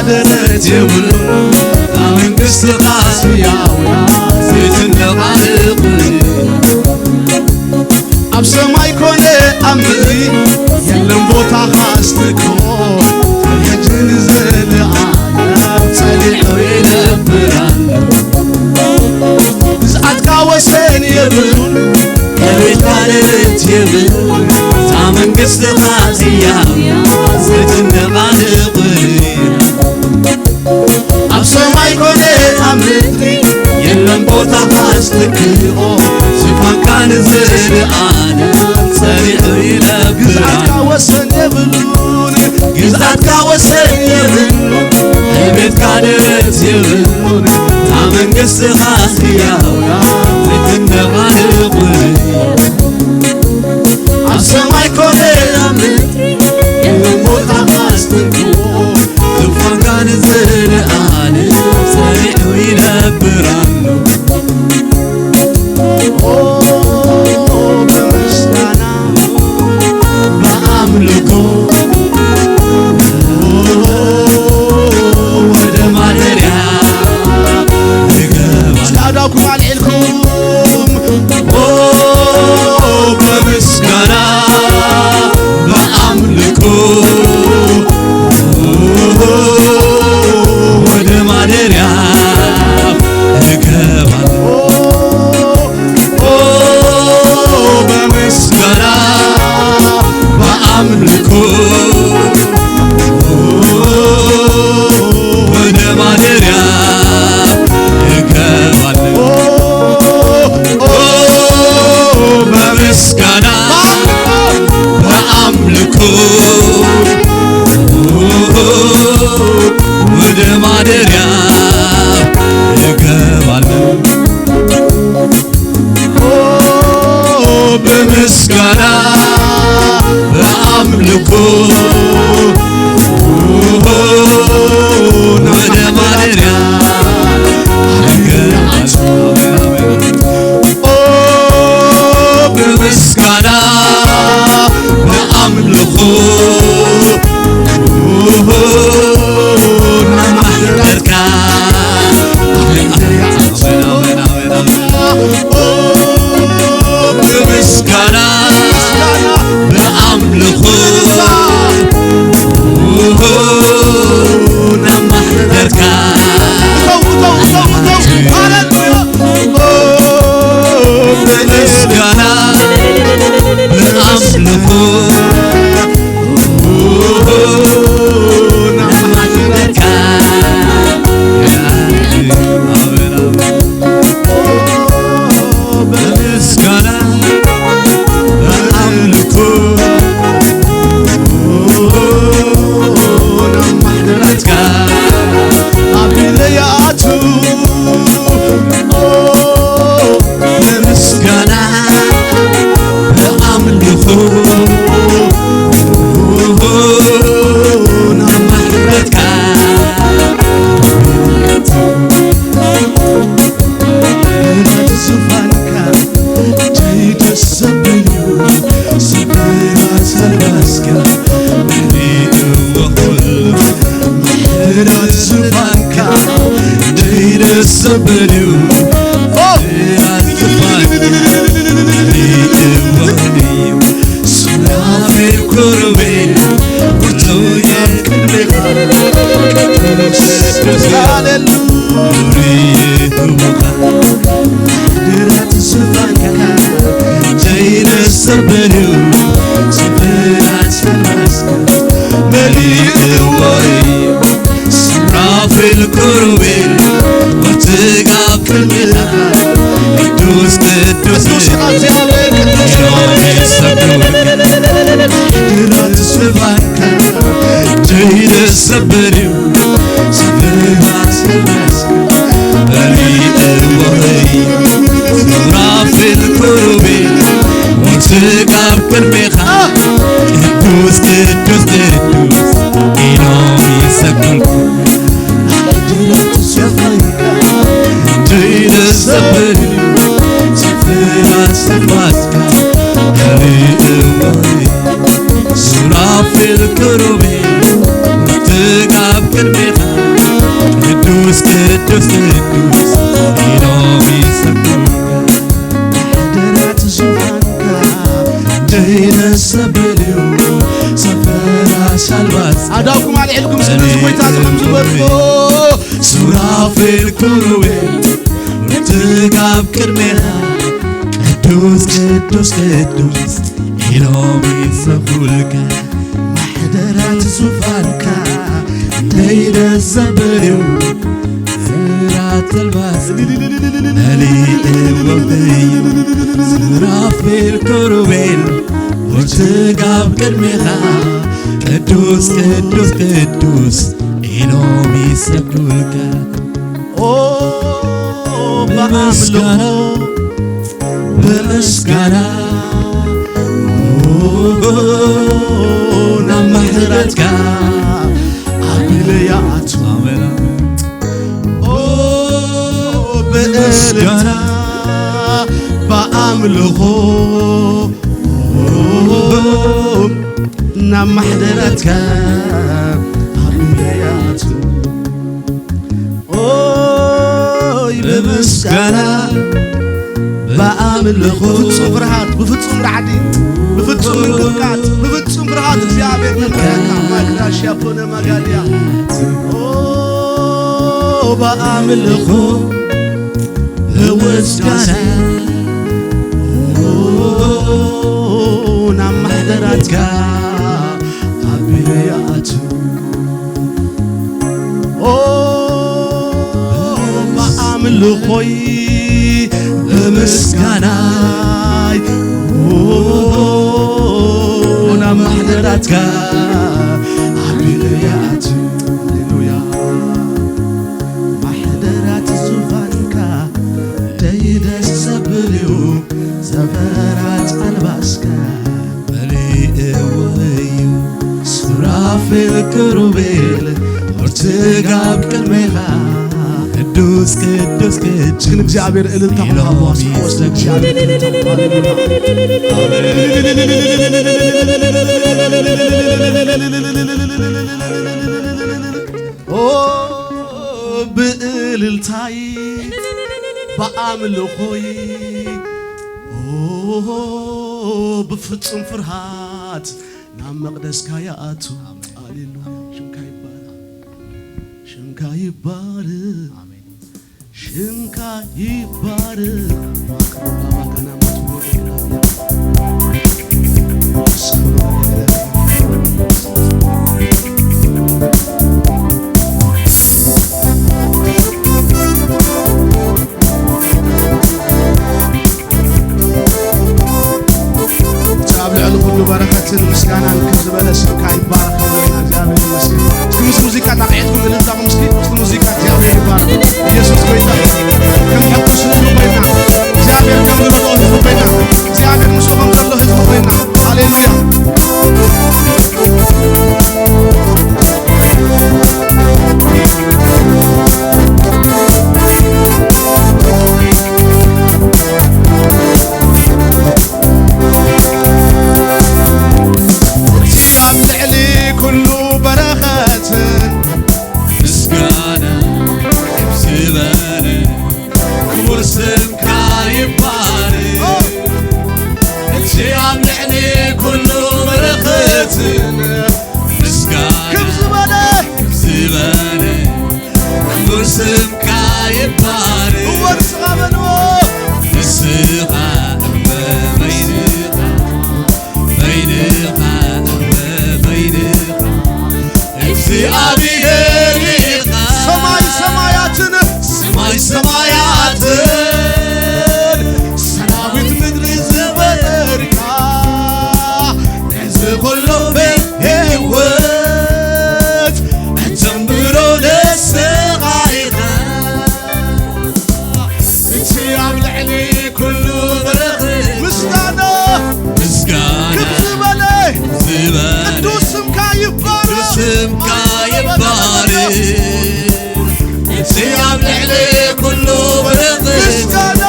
ደረት የብሉን። ኣብ መንግስትኻ ህያውያ ዘይትነቓነቕ ኣብ ሰማይ ኮነ ኣብ ምድሪ የለን ቦታኻ ኣስትክኦ ሕጂ ንዘለኣለም ጸኒሑ ይነብር ኣሎ። ግዝኣትካ ወሰን የብሉን። ከቤትካ ደረት የብሉን። እታ መንግስትኻ ህያው ዘይትነቓነቕ ኣብ ሰማይ ኮነ ኣብ ምድሪ የለን ቦታኻ ኣስትክኦ። ዝፋንካ ንዘለኣለም ጸኒሑ ይነብር። ግዝኣትካ ወሰን የብሉን። ግዝኣትካ ወሰን የብሉን። ናይ ቤትካ ደረት የብሉን። እታ መንግስትኻ ህያውያ ዘይትነቓነቕ ኣብ ሰማይ ኮነ ኣብ ምድሪ የለን ቦታኻ ኣስትክኦ። ዝፋንካ ንዘለኣለም ጸኒሑ ይነብር ኣሎ። ኦ፣ ብምስጋና ብኣምልኾ ወደ ማደርያ ንገባ። እስከ ኣእዳውኩም ኣልዒልኩም ኦ፣ ብምስጋና ብኣምልኾ ወደ ማደርያ እገባለሁ። ኦ፣ በምስጋና በአምልኮ ወደ ማደሪያ እገባለሁ። ኦ፣ በምስጋና በአምልኮ ወደ ማደሪያ እገባለሁ። ኦ፣ በምስጋና በአምልኮ ወደ ማደሪያ እገባለሁ። ኦ፣ በምስጋና በአምልኮ ናብ ማሕደርካ። ኦ፣ ብምስጋና ብኣምልኾ ናብ ማሕደርካ። ኦ፣ ብምስጋና ብኣምልኾ ምስጋና ብኣምልኾ ናብ ማሕደርካ። ምሕረት ዙፋንካ ደይ ደስ ዘብል እዩ፣ ስብራት ሰልባስካ መሊእዎ ኩሉ። ምሕረት ዙፋንካ ደይ ደስ ዘብል እዩ፣ ኦ! ሱራፌል ኮረቤል ወርተውያን ቅድሜኻ ሃሌሉያ። ምሕረት ዙፋንካ ዘይደሰበሉ ስፍራት ሰማስካ መሊእዎ እዩ። ሱራፌል ኮረቤል ወትጋብ ቅድሜኻ ቅዱስ ቅዱስ ቅዱስ እግዚኣብሔር ቅዱስ ኖር ይሰብክ። ምሕረት ዙፋንካ ዘይደሰበሉ ስፍራት ሰማስካ መሊእዎ እዩ። ሱራፌል ኮረቤል ወትጋብ ቅድሜኻ ቅዱስ ቅዱስ ቅዱስ ኢሎም ይሰግዱልካ። ምሕረት ዙፋንካ ዘይደሰበሉ ስፍራት ሰማስካ መሊእዎ እዩ። ሱራፌል ኮረቤል ወትጋብ ቅድሜኻ ክም ዝበልዎ ሱራፌል ክሩቤል ምትጋብ ቅድሜኻ ቅዱስ ቅዱስ ቅዱስ ኢሎም ይሰብኩልካ። ማሕደራት ዙፋንካ ደይ ደስ ዘብል እዩ። ፍራት ተልባስ መሊእዎ እዩ። ሱራፌል ክሩቤል ምትጋብ ቅድሜኻ ቅዱስ ቅዱስ ቅዱስ ኢሎም ይሰብኩልካ። ኦ ብኣምልኾ ብምስጋና ናብ ምሕረትካ ኣቢለ ይኣቱ። ኦ ብእልልታ ብኣምልኾ ናብ ማሕደራትካ ኣቢለ ይኣቱ። ኦይ ብምስጋና ብኣምልኾ ብፍጹም ፍርሃት፣ ብፍጹም ራዕዲ፣ ብፍጹም ምንቅጥቃጥ፣ ብፍጹም ፍርሃት እግዚኣብሔር ነምልከካ። ማግዳ ሻፖነ ማጋድያ ኦ ብኣምልኾ ብምስጋና ናብ ማሕደራትካ ኣቢለ ይኣቱ። ኦ ብኣምልኾይ ብምስጋናይ ኦ ናብ ማሕደራትካ ኣቢለ ይኣቱ። ሃሌሉያ። ማሕደራት ዙፋንካ ደይ ደስ ዘብል እዩ። ዘበራጭ ኣልባስካ መሊእዎ እዩ። ሱራፌል ክሩቤል ምትጋብ ቅድሜኻ ቅዱስ ቅዱስ ቅዱስ ግን እግዚኣብሔር እልልታ ኢሎም ኩን ሃቦ ስቆስ ይሰግዱ። እግዚኣብሔር እልልታ ኩን ሃቦ። ኦ ብእልልታይ ብኣምልኾይ ኦ ብፍጹም ፍርሃት ናብ መቕደስካ ይኣቱ። ሃሌሉያ። ሽምካ ይባረኽ፣ ሽምካ ይባረኽ፣ ሽምካ ይባረኽ። ኣብ ልዕሊ ኩሉ በረኸትን ምስጋናን ክብ ዝበለ ስምካ ይባረኽ። ክብርና እግዚኣብሔር ይመስገን። እስቲ ምስ ሙዚቃ ጣቕዒትኩም እልልታኹም እስኪ፣ እስቲ ሙዚቃ እግዚኣብሔር ይባረኽ። ኢየሱስ ጎይታ። ከም ሕቁ ስለሉ ኮይና፣ እግዚኣብሔር ከም ዝረድኦ ህዝቢ ኮይና፣ እግዚኣብሔር ምስኡ ከም ዘሎ ህዝቢ ኮይና። ሃሌሉያ። እቲ ኣብ ልዕሊ ኩሉ በረኸትን ምስጋና ክብ ዝበለ ክቡር ስምካ ይባረክ። እቲ ኣብ ልዕሊ ኩሉ በረኸትን ምስጋና ክብ ዝበለ ክብ ዝበለ ክቡር ስምካ ይባረክ። እወ ንስኻ በልዎ። ንስኻ እወ በይንኻ፣ በይንኻ እወ በይንኻ እግዚኣብሔር ኢኻ። ሰማይ ሰማያትን ሰማይ ሰማያትን ሰራዊት ምድሪ ዝፈጠርካ ነዚ ኩሉ ብህይወት እተንብሮ ንስኻ ኢኻ። እቲ ኣብ ልዕሊ ኩሉ በረኸት ምስጋና ምስጋና ክብ ዝበለ ዝበለ ቅዱስ ስምካ ይባረኽ። ስምካ ይባረኽ። እቲ ኣብ ልዕሊ ኩሉ በረኸት ምስጋና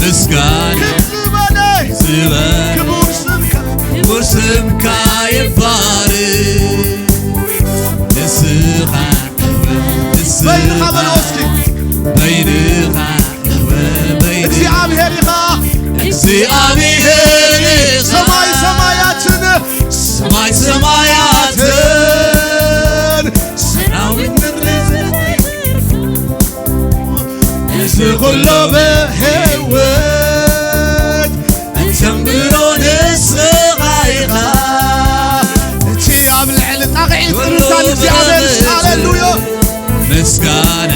ምስጋና ክብ ዝበለ ዝበለ ክቡር ስምካ ክቡር ስምካ ይባረኽ። ንስኻ በይንኻ በልዎ እስኪ። በይንኻ እወ በይንኻ እግዚኣብሔር ኢኻ። እግዚኣብሔር ኢኻ። ሰማይ ሰማያትን ሰማይ ሰማያትን ትኹሎ ብህይወት እተንብሮ ንስኻ ኢኻ። እቲ ኣብ ልዕሊ ጣቕዒት ኩሉ እልልታ ንእግዚኣብሔር። ብህይወት ሃሌሉያ። ምስጋና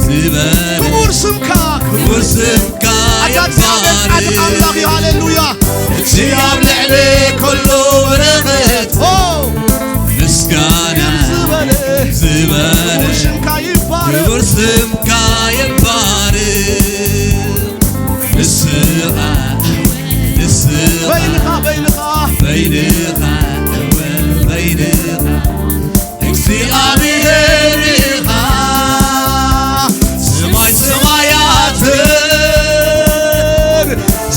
ዝበለ ክቡር ስምካ፣ ክቡር ስምካ ኣታ እግዚኣብሔር ጻድቕ ይባረክ። ኣምላኽ እዩ። ሃሌሉያ። እቲ ኣብ ልዕሊ ኩሉ በረኸት ኦ፣ ምስጋና ዝበለ ዝበለ ክቡር ስምካ ይባረክ። ክቡር ስምካ ይባረክ። ንስኻ፣ ንስኻ በይንኻ፣ በይንኻ። በይንኻ፣ እወ፣ በይንኻ። እግዚኣብሔር ኢኻ። ሰማይ ሰማያትን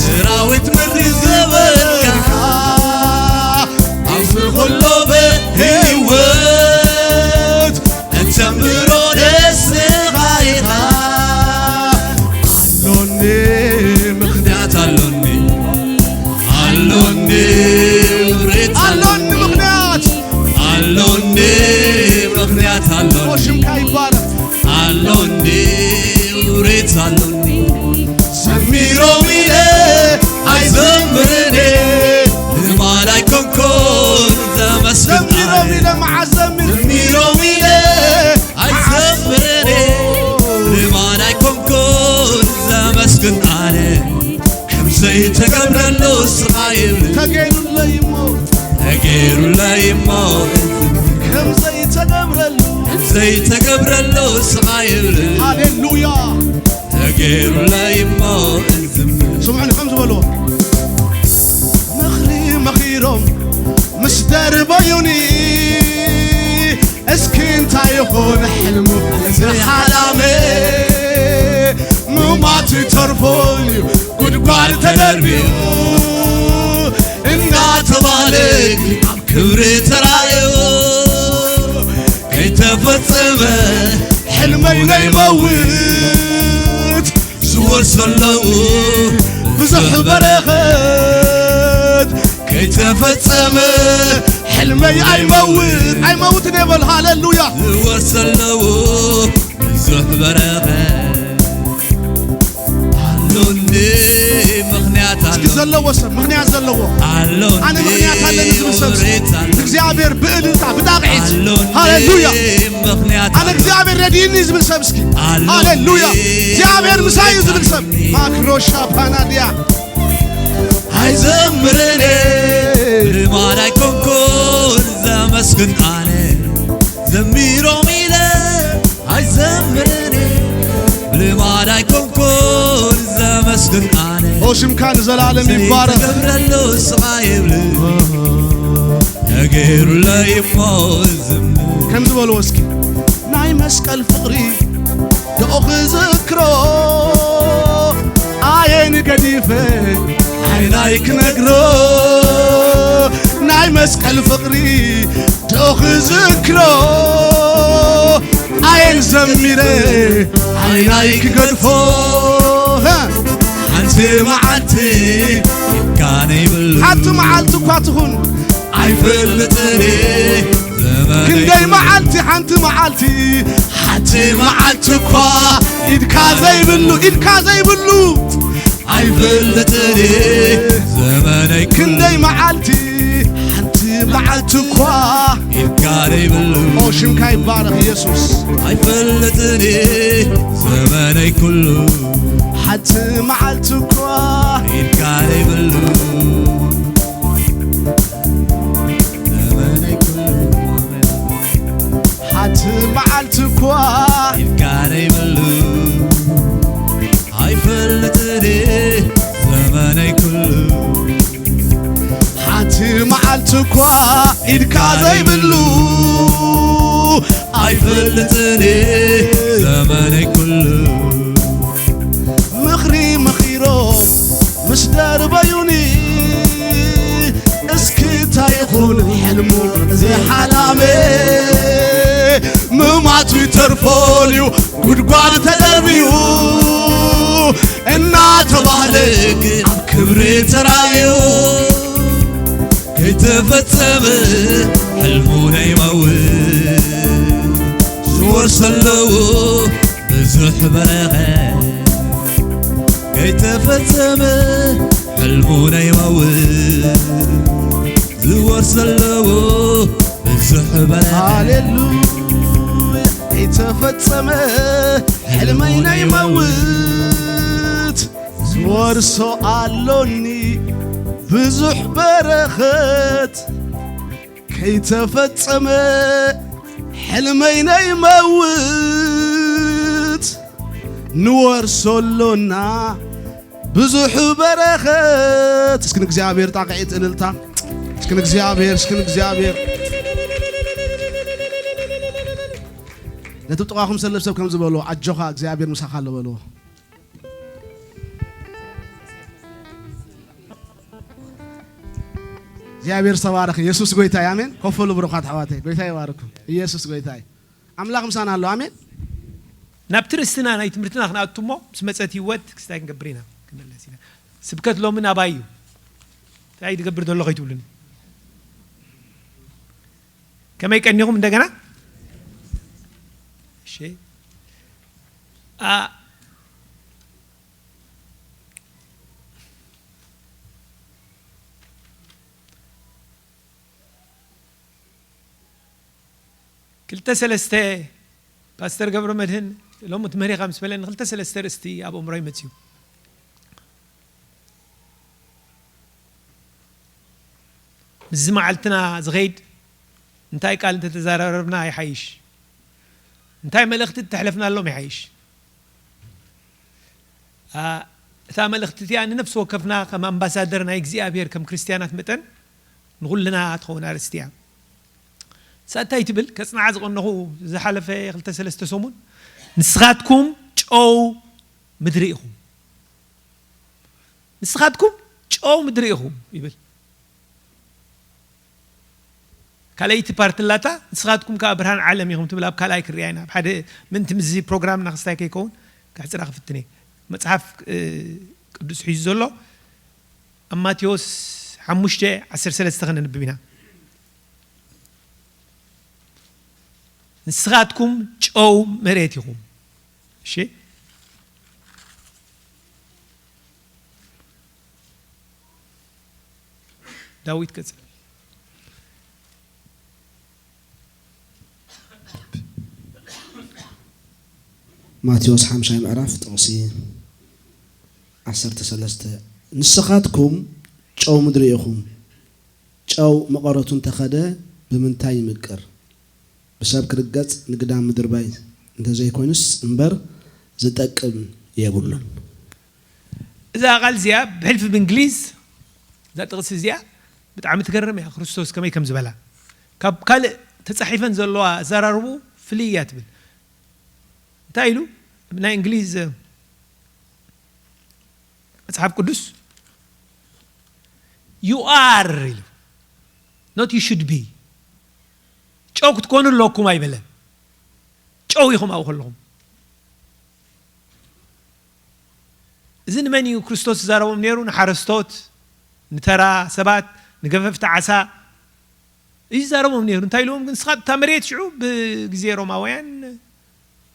ሰራዊት ምድሪ ዘበልካ፣ ኣብዚ ኩሉ ብህይወት እተንብሮ ንስኻ ኢኻ። ኣሎኒ ምኽንያት ኣሎኒ፣ ኣሎኒ ውሬት ኣሎኒ ምኽንያት። ኣሎኒ ምኽንያት ኣሎኒ። ሽምካ ይባረክ። ኣሎኒ ውሬት ኣሎኒ። ዘሚሮም ኢለ ኣይዘምርን፣ ልማድ ኣይኮንኩን ዘመስግን ዘሚሮም ኣነ። ኢለ መዓዝ ዘሚር። ዘሚሮም ኢለ ኣይዘምርን፣ ልማድ ኣይኮንኩን ዘመስግን ኣነ። ከም ዘይተገብረሉ ስቓይ ይብል። ተገይሩለይ እሞ። ተገይሩለይ እሞ። ከም ዘይተገብረሉ። ከም ዘይተገብረሉ ስቓይ ይብል። ሃሌሉያ። ተገይሩለይ እሞ እንዝምር። ስምዑኒ ከም ዝበልዎ። ምኽሪ መኺሮም ምስ ደርበዩኒ፣ እስኪ እንታይ ይኾን ሕልሙ እዚ ሓላመ? ምማቱ ተርፎ እዩ ጉድጓድ ተደርቢዩ እናተባለ ኣብ ክብሪ ተራእዩ። ከይተፈጸመ ሕልመይ ናይ መውት ዝወርስ ዘለዉ ብዙሕ በረኸት ከይተፈጸመ ሕልመይ ኣይመውት፣ ኣይመውትን እየ በል። ሃሌሉያ። ዝወርስ ዘለዉ ብዙሕ በረኸት ኣሎኒ ምኽንያት እስኪ ኣለኒ። ዘለዎ ሰብ ምኽንያት ዘለዎ ኣሎኒ ኣነ ምኽንያት ኣለኒ ዝብል ሰብ እስኪ ውሬት ኣለኒ። እግዚኣብሔር ብእልልታ ብጣቕዒት ኣሎኒ ሃሌሉያ ምኽንያት ኣነ ኣለኒ። እግዚኣብሔር ረድእኒ ዝብል ሰብ እስኪ ኣሎኒ ሃሌሉያ እግዚኣብሔር ምሳይ እዩ ዝብል ሰብ ምኽንያት ኣለኒ። ማክሮሻ ፓናድያ ኣይዘምርን ልማድ ኣይኮንኩን ዘመስግን ኣነ ዘሚሮም ኢለ ኣይዘምርን ልማድ ኣይኮንኩን ዘመስግን ኣነ ኦ ሽምካ ንዘላለም ይባረክ። ዘይተገብረሉ ስቓይ ይብል ተገይሩለይ እሞ ዝምር ከም ዝበልዎ እስኪ ናይ መስቀል ፍቕሪ ደኦ ክዝክሮ ኣየን ገዲፈ ዓይናይ ክነግሮ ናይ መስቀል ፍቕሪ ደኦ ክዝክሮ ኣየን ዘሚረ ዓይናይ ክገድፎ ሓንቲ መዓልቲ ካነ ይብሉ ሓንቲ መዓልቲ እኳ ትኹን ኣይፈልጥን ክንደይ መዓልቲ ሓንቲ መዓልቲ ሓንቲ መዓልቲ እኳ ኢድካ ዘይብሉ ኢድካ ዘይብሉ ኣይፈልጥን ዘመነይ ክንደይ መዓልቲ ሓንቲ መዓልቲ እኳ ኢድካ ዘይብሉ ኦ ሽምካ ይባረኽ ኢየሱስ ኣይፈልጥን ዘመነይ ኩሉ ሓንቲ መዓልቲ እኳ ኢድካ ዘይብሉ ሓንቲ መዓልቲ እኳ ኢልካ ዘይብሉ ኣይፈልጥን ዘመነይ ኩሉ ሓንቲ መዓልቲ እኳ ኢልካ ዘይብሉ ኣይፈልጥን ዘመነይ ኩሉ ምኽሪ መኺሮም ምስ ደርበዩኒ እስኪ እንታይ ይኹን ሕልሙ እዚ ሓላመ ምማቱ ይተርፎን እዩ ጉድጓድ ተደርብዩ እናተባህለ ግን ኣብ ክብሪ ተራእዩ ከይተፈጸመ ሕልሙ ናይ መውት ዝወርስ ኣለዎ ብዙ ብዙሕ በረኸት ከይተፈጸመ ሕልሙ ናይ ማውት ዝወርስ ዘለዎ ብዙሕ በረኸት። ሃሌሉያ። ከይተፈጸመ ሕልመይ ናይ ማውት ዝወርሶ ኣሎኒ ብዙሕ በረኸት። ከይተፈጸመ ሕልመይ ናይ ማውት ንወርሶ ኣሎና ብዙሕ በረኸት። እስኪ ንእግዚኣብሔር ጣቕዒት እልልታ። እስኪ ንእግዚኣብሔር፣ እስኪ ንእግዚኣብሔር። ነቲ ጥቓኹም ሰለፍ ሰብ ከም ዝበሎ፣ ኣጆኻ እግዚኣብሔር ምሳኻ ኣሎ በልዎ። እግዚኣብሔር ዝተባረኸ። የሱስ ጎይታ እዩ። ኣሜን። ኮፍ በሉ ብሩኻት ኣሕዋተይ። ጎይታ ይባርኩም። ኢየሱስ ጎይታ እዩ። ኣምላኽ ምሳና ኣሎ። ኣሜን። ናብቲ ርእስና ናይ ትምህርትና ክንኣቱ እሞ፣ ምስ መጸት ህይወት ክስታይ ክንገብር ኢና። ክንመለስ ኢና። ስብከት ሎሚ ናባይ እዩ። እንታይ ትገብር ዘሎ ከይትብሉኒ። ከመይ ቀኒኹም እንደገና? እሺ። ኣ-፣ ክልተ ሰለስተ ፓስተር ገብረ መድህን ሎሚ ትምህርኻ ምስ በለኒ ክልተ ሰለስተ ርእስቲ ኣብ ኣእምሮይ መጽዩ። ምስዚ መዓልትና ዝኸይድ እንታይ ቃል እንተተዘራረብና ይሓይሽ? እንታይ መልእኽቲ እተሕለፍናሎም ይሓይሽ? ኣ፣ እታ መልእኽቲ እቲኣ ንነፍሲ ወከፍና ከም ኣምባሳደር ናይ እግዚኣብሔር ከም ክርስትያናት መጠን ንኹልና ትኸውን ኣርእስቲ እያ። እሳ እንታይ ትብል? ከጽንዓ ዝቐነኹ ዝሓለፈ ክልተ ሰለስተ ሰሙን፣ "ንስኻትኩም ጨው ምድሪ ኢኹም። ንስኻትኩም ጨው ምድሪ ኢኹም" ይብል። ካልኣይቲ ፓርት ኣላታ፣ "ንስኻትኩም ከኣ ብርሃን ዓለም ኢኹም" ትብል ኣብ ካልኣይ ክርያ ኢና። ኣብ ሓደ ምእንቲ ምስዚ ፕሮግራምና ክስታይ ከይከውን ከሕጽራ ክፍትን እየ። መጽሓፍ፣ እ፣ ቅዱስ ሒዙ ዘሎ ኣብ ማቴዎስ ሓሙሽተ ዓሰርተ ሰለስተ ከነንብብ ኢና። "ንስኻትኩም ጨው መሬት ኢኹም።" እሺ? ዳዊት ቀጽል። ማቴዎስ ሓምሻይ ምዕራፍ ጥቕሲ ዓሰርተ ሰለስተ፣ "ንስኻትኩም ጨው ምድሪ ኢኹም። ጨው መቐረቱ እንተኸደ ብምንታይ ይምቅር? ብሰብ ክርገጽ ንግዳም ምድርባይ እንተዘይኮይኑስ እምበር ዝጠቅም የብሉን።" እዛ ቃል እዚኣ ብሕልፊ ብእንግሊዝ፣ እዛ ጥቕሲ እዚኣ ብጣዕሚ ትገርም እያ። ክርስቶስ ከመይ ከም ዝበላ፣ ካብ ካልእ ተጻሒፈን ዘለዋ ኣዘራርቡ ፍልይ እያ ትብል። እንታይ ኢሉ? ናይ እንግሊዝ መጽሓፍ ቅዱስ፣ "You are" ኢሉ፣ not "You should be." ጨው ክትኮኑ ኣለኩም ኣይበለን። ጨው ኢኹም ኣብኡ ከለኹም። እዚ ንመን እዩ ክርስቶስ ዝዛረቦም ነይሩ? ንሓረስቶት፣ ንተራ ሰባት፣ ንገፈፍቲ ዓሳ እዩ ዝዛረቦም ነይሩ። እንታይ ኢልዎም ግን? ንስኻ እታ መሬት ሽዑ ብግዜ ሮማውያን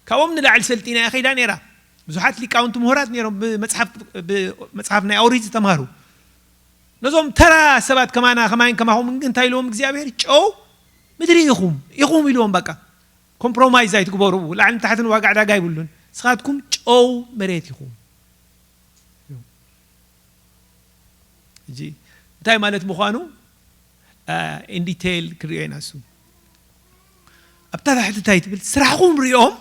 ካብኦም ንላዕሊ ሰልጢና እያ ከይዳ ነይራ። ብዙሓት ሊቃውንቲ ምሁራት ነይሮም ብመጽሓፍ፣ ብመጽሓፍ ናይ ኦሪት ዝተምሃሩ። ነዞም ተራ ሰባት ከማና፣ ከማይን ከማኹምን ግን እንታይ ኢልዎም እግዚኣብሔር? "ጨው ምድሪ ኢኹም፣ ኢኹም" ኢልዎም። በቃ ኮምፕሮማይዝ ኣይትግበሩ፣ ላዕልን ታሕትን ዋጋ ዕዳጋ ኣይብሉን። ንስኻትኩም ጨው መሬት ኢኹም። ሕጂ እንታይ ማለት ምዃኑ፣ አ፣ ኢን ዲቴይል ክንሪኦ ኢና። እሱ ኣብታ ታሕቲ እንታይ ትብል? "ስራሕኹም ሪኦም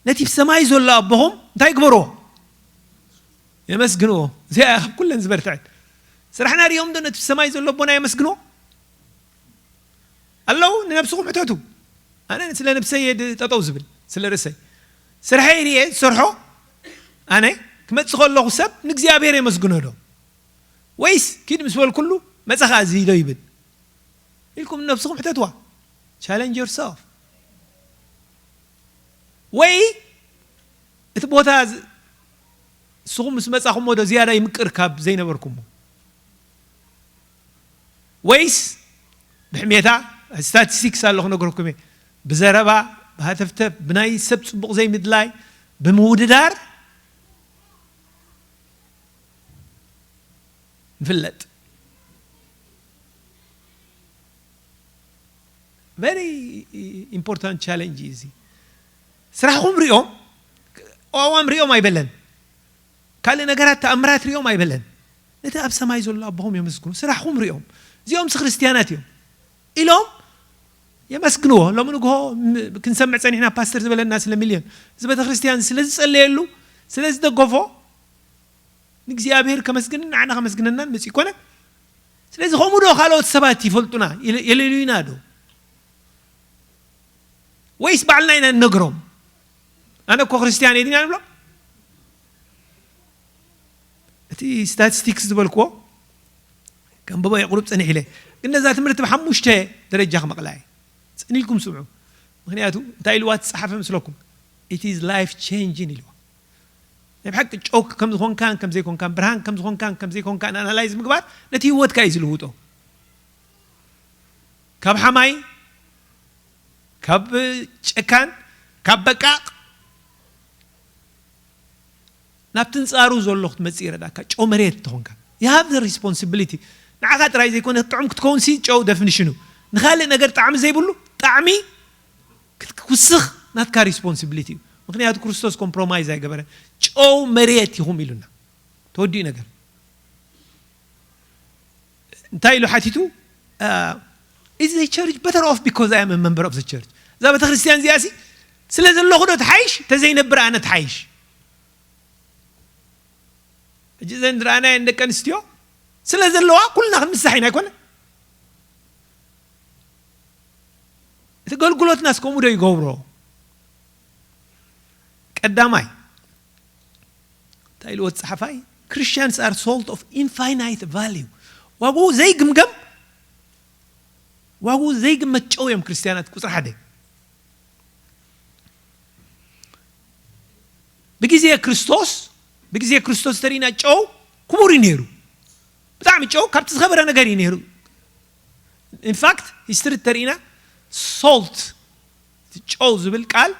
ነቲ ብሰማይ ዘሎ ኣቦኹም እንታይ ግበርዎ? የመስግንዎ።" እዚኣ እያ ካብ ኩለን ዝበርትዐት። ስራሕና ሪኦም ዶ ነቲ ብሰማይ ዘሎ ኣቦና የመስግንዎ? ኣለዉ፣ ንነብስኹም ሕተቱ። ኣነ ስለ ነብሰይ እየ ድ-፣ ጠጠው ዝብል፣ ስለ ርእሰይ። ስርሐይ ርየ ዝሰርሖ ኣነ ክመጽእ ከለኹ ሰብ ንእግዚኣብሔር የመስግኖ ዶ? ወይስ ኪድ ምስ በልኩሉ መጻ ከኣ እዚ ዶ ይብል? ኢልኩም ንነብስኹም ሕተትዋ። ቻለንጅ ዮርሰልፍ። ወይ እቲ ቦታ ዝ-፣ ንስኹም ምስ መጻኹሞ ዶ ዝያዳ ይምቅር ካብ ዘይነበርኩሞ? ወይስ ብሕሜታ፣ ስታቲስቲክስ ኣሎ ክነግረኩም እየ፣ ብዘረባ፣ ብሃተፍተፍ፣ ብናይ ሰብ ጽቡቕ ዘይምድላይ፣ ብምውድዳር ንፍለጥ። Very important challenge እዩ እዚ። ስራሕኹም ሪኦም፣ ኣዋም ሪኦም ኣይበለን። ካልእ ነገራት ተኣምራት ሪኦም ኣይበለን። ነቲ ኣብ ሰማይ ዘሎ ኣቦኹም የመስግኑ። ስራሕኹም ሪኦም። እዚኦምስ ክርስትያናት እዮም ኢሎም የመስግንዎ። ሎሚ ንግሆ ም-፣ ክንሰምዕ ጸኒሕና ፓስተር ዝበለና ስለ ሚልዮን። እዚ ቤተክርስትያን ስለ ዝጸለየሉ፣ ስለ ዝደገፎ ንእግዚኣብሔር ከመስግንን ንዓና ከመስግነናን መጺኡ ይኮነ። ስለዚ ከምኡ ዶ ካልኦት ሰባት ይፈልጡና? የለ-፣ የለልዩና ዶ? ወይስ ባዕልና ኢና ንነግሮም? ኣነ እኮ ክርስትያን እየ ዲና ንብሎ? እቲ ስታቲስቲክስ ዝበልክዎ ከንብቦ እየ ቁሩብ ጸኒሕ ኢለ። ግን ነዛ ትምህርቲ ብሓሙሽተ ደረጃ ክመቕላ እየ። ጽን ኢልኩም ስምዑ። ምኽንያቱ እንታይ ኢልዋ እቲ ጸሓፊ መስለኩም? It is life changing ኢልዋ። ናይ ብሓቂ ጨው ከም ዝኾንካን ከም ዘይኮንካን፣ ብርሃን ከም ዝኾንካን ከም ዘይኮንካን ኣናላይዝ ምግባር ነቲ ህይወትካ እዩ ዝልውጦ። ካብ ሓማይ፣ ካብ ጨካን፣ ካብ በቃቕ፣ ናብቲ ንጻሩ ዘሎ ክትመጽእ ይረዳእካ። ጨው መሬት ተኾንካ። You have the responsibility። ንዓኻ ጥራይ ዘይኮነ ጥዑም ክትከውን ሲ ጨው ደፍኒሽኑ። ንኻልእ ነገር ጣዕሚ ዘይብሉ፣ ጣዕሚ ክትውስኽ ናትካ ሪስፖንሲቢሊቲ እዩ። ምኽንያቱ ክርስቶስ ኮምፕሮማይዝ ኣይገበረን። ጨው መሬት ኢኹም ኢሉና። ተወዲኡ ነገር። እንታይ ኢሉ ሓቲቱ? Uh, is the church better off because I am a member of the church? እዛ ቤተክርስትያን እዚኣ ሲ ስለ ዘለኹ ዶ ትሓይሽ? ተዘይነብር ኣነ ትሓይሽ? ሕጂ እዘን ዝረኣናየን ደቂ ኣንስትዮ ስለ ዘለዋ ኩልና ክንምሳሕ ኢና ኣይኮነ? እቲ ኣገልግሎትናስ ከምኡ ዶ ይገብሮ? ቀዳማይ እንታይ ኢልዎ እቲ ጸሓፋይ? Christians are salt of infinite value። ዋግኡ ዘይግምገም፣ ዋግኡ ዘይግመት ጨው እዮም ክርስትያናት። ቁጽሪ ሓደ። ብግዜ ክርስቶስ፣ ብግዜ ክርስቶስ ተሪእና ጨው ክቡር እዩ ነይሩ። ብጣዕሚ ጨው ካብቲ ዝኸበረ ነገር እዩ ነይሩ። ኢንፋክት ሂስትሪ ተሪእና ሶልት፣ ጨው ዝብል ቃል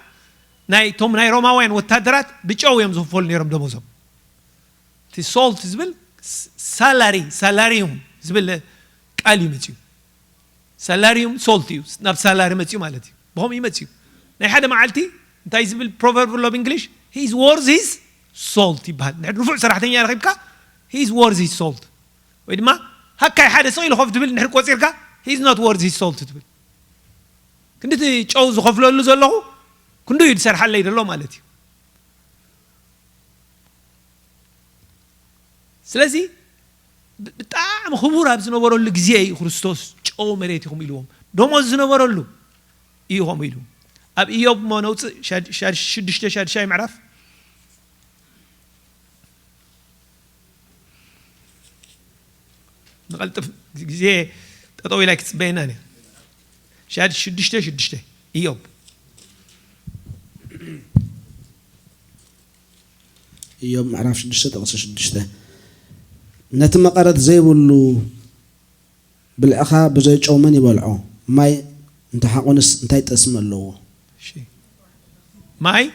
ናይ ቶም ናይ ሮማውያን ወታደራት ብጨው እዮም ዝኽፈሉ ነይሮም ደሞዞም። እቲ ሶልት ዝብል ስ-፣ ሳላሪ፣ ሳላሪዩም ዝብል ቃል እዩ መፅዩ። ሳላሪዩም ሶልት እዩ፣ ናብ ሳላሪ መፅዩ ማለት እዩ። ብኸምኡ እዩ መፅዩ። ናይ ሓደ መዓልቲ እንታይ ዝብል ፕሮቨርብ ኣሎ ብእንግሊሽ? He is worth his salt ይበሃል። ንድሕር ንፉዕ ሰራሕተኛ ረኺብካ፣ he is worth his salt። ወይ ድማ ሃካይ ሓደ ስቕ ኢሉ ኮፍ ትብል ንድሕር ቆፂርካ፣ he is not worth his salt ትብል። ክንዲ እቲ ጨው ዝኸፍለሉ ዘለኹ ክንዱ እዩ ዝሰርሓለይ ዘሎ ማለት እዩ። ስለዚ ብ-፣ ብጣዕሚ ክቡር ኣብ ዝነበረሉ ግዜ እዩ ክርስቶስ ጨው መሬት ኢኹም ኢልዎም። ደሞዝ ዝነበረሉ እዩ ከምኡ ኢሉ። ኣብ ኢዮብ እሞ ነውፅእ ሻድ-፣ ሻድ-፣ ሽዱሽተ ሻድሻይ ምዕራፍ። ንቐልጥፍ፣ ግዜ ጠጠው ኢላ ክትፅበየና እያ። ሻድ ሽዱሽተ ሽዱሽተ ኢዮብ። ኢዮብ ምዕራፍ ሽዱሽተ ጥቕሲ ሽዱሽተ። ነቲ መቐረት ዘይብሉ ብልዕኻ ብዘይ ጨው መን ይበልዖ? ማይ እንተሓቑንስ እንታይ ጠስሚ ኣለዎ? እሺ። ማይ?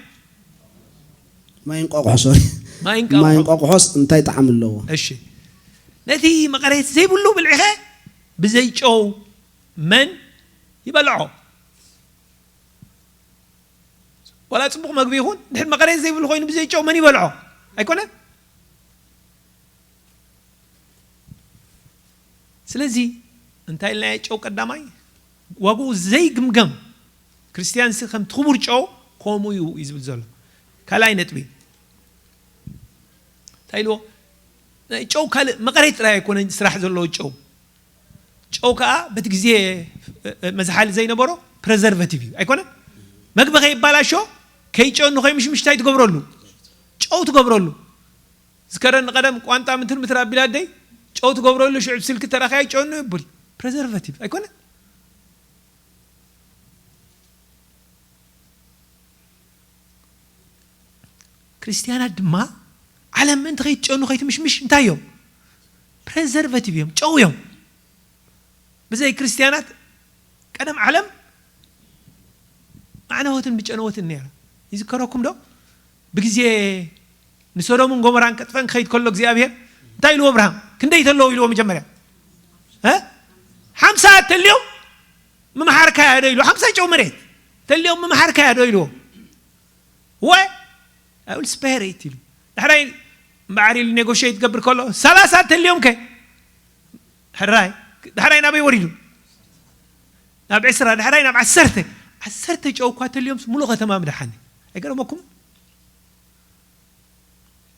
ማይ እንቋቑሖ፣ ሶሪ። ማይ እንቋቑሖ። ማይ እንቋቑሖስ እንታይ ጣዕሚ ኣለዎ? እሺ። ነቲ መቐረት ዘይብሉ ብልዕኸ ብዘይ ጨው መን ይበልዖ? ዋላ ጽቡቕ መግቢ ይኹን፣ ድሕሪ መቐረት ዘይብሉ ኮይኑ ብዘይ ጨው መን ይበልዖ? ኣይኮነን? ስለዚ እንታይ ኢልናዮ? ጨው ቀዳማይ ዋግኡ ዘይግምገም። ክርስትያንሲ ከምቲ ክቡር ጨው ከምኡ እዩ፣ እዩ ዝብል ዘሎ። ካልኣይ ነጥቢ እንታይ ኢልዎ? ናይ ጨው ካልእ መቐረት ጥራይ ኣይኮነን ስራሕ ዘለዎ ጨው። ጨው ከኣ በቲ ግዜ መዝሓሊ ዘይነበሮ ፕሬዘርቫቲቭ እዩ። ኣይኮነን? መግቢ ከይባላሾ፣ ከይጨኑ፣ ከይምሽምሽ እንታይ ትገብረሉ? ጨው ትገብረሉ። ዝከረኒ ቀደም ቋንጣ ምትር ምትር ኣቢላ ኣደይ ጨው ትገብረሉ፣ ሽዑ ብስልኪ ተራኺያ ጨኑ ይብል። ፕሬዘርቫቲቭ ኣይኮነን? ክርስትያናት ድማ ዓለም ምእንቲ ከይትጨኑ ከይትምሽምሽ እንታይ እዮም? ፕሬዘርቫቲቭ እዮም፣ ጨው እዮም። ብዘይ ክርስትያናት ቀደም ዓለም ማዕነወትን ምጨነወትን ነይራ። ይዝከረኩም ዶ? ብግዜ ንሶዶምን ጎሞራን ከጥፈን ክኸይድ ከሎ እግዚኣብሔር እንታይ ኢልዎ? ኣብርሃም ክንደይ ተለዉ ኢልዎ? መጀመርያ እ ሓምሳ ተልዮም ምምሓርካያ ዶ ኢልዎ? ሓምሳ ጨው መሬት ተልዮም ምምሓርካያ ዶ ኢልዎ? ወይ I will spare it ኢሉ። ዳሕራይ እምበኣር ኢሉ ኔጎሽት ክገብር ከሎ ሰላሳ ተልዮም ከ ሕራይ ዳሕራይ ናበይ ወሪዱ? ናብ ዕስራ፣ ዳሕራይ ናብ ዓሰርተ። ዓሰርተ ጨው እኳ ተልዮም ሙሉእ ከተማ ምድሓኒ። ኣይገረመኩም?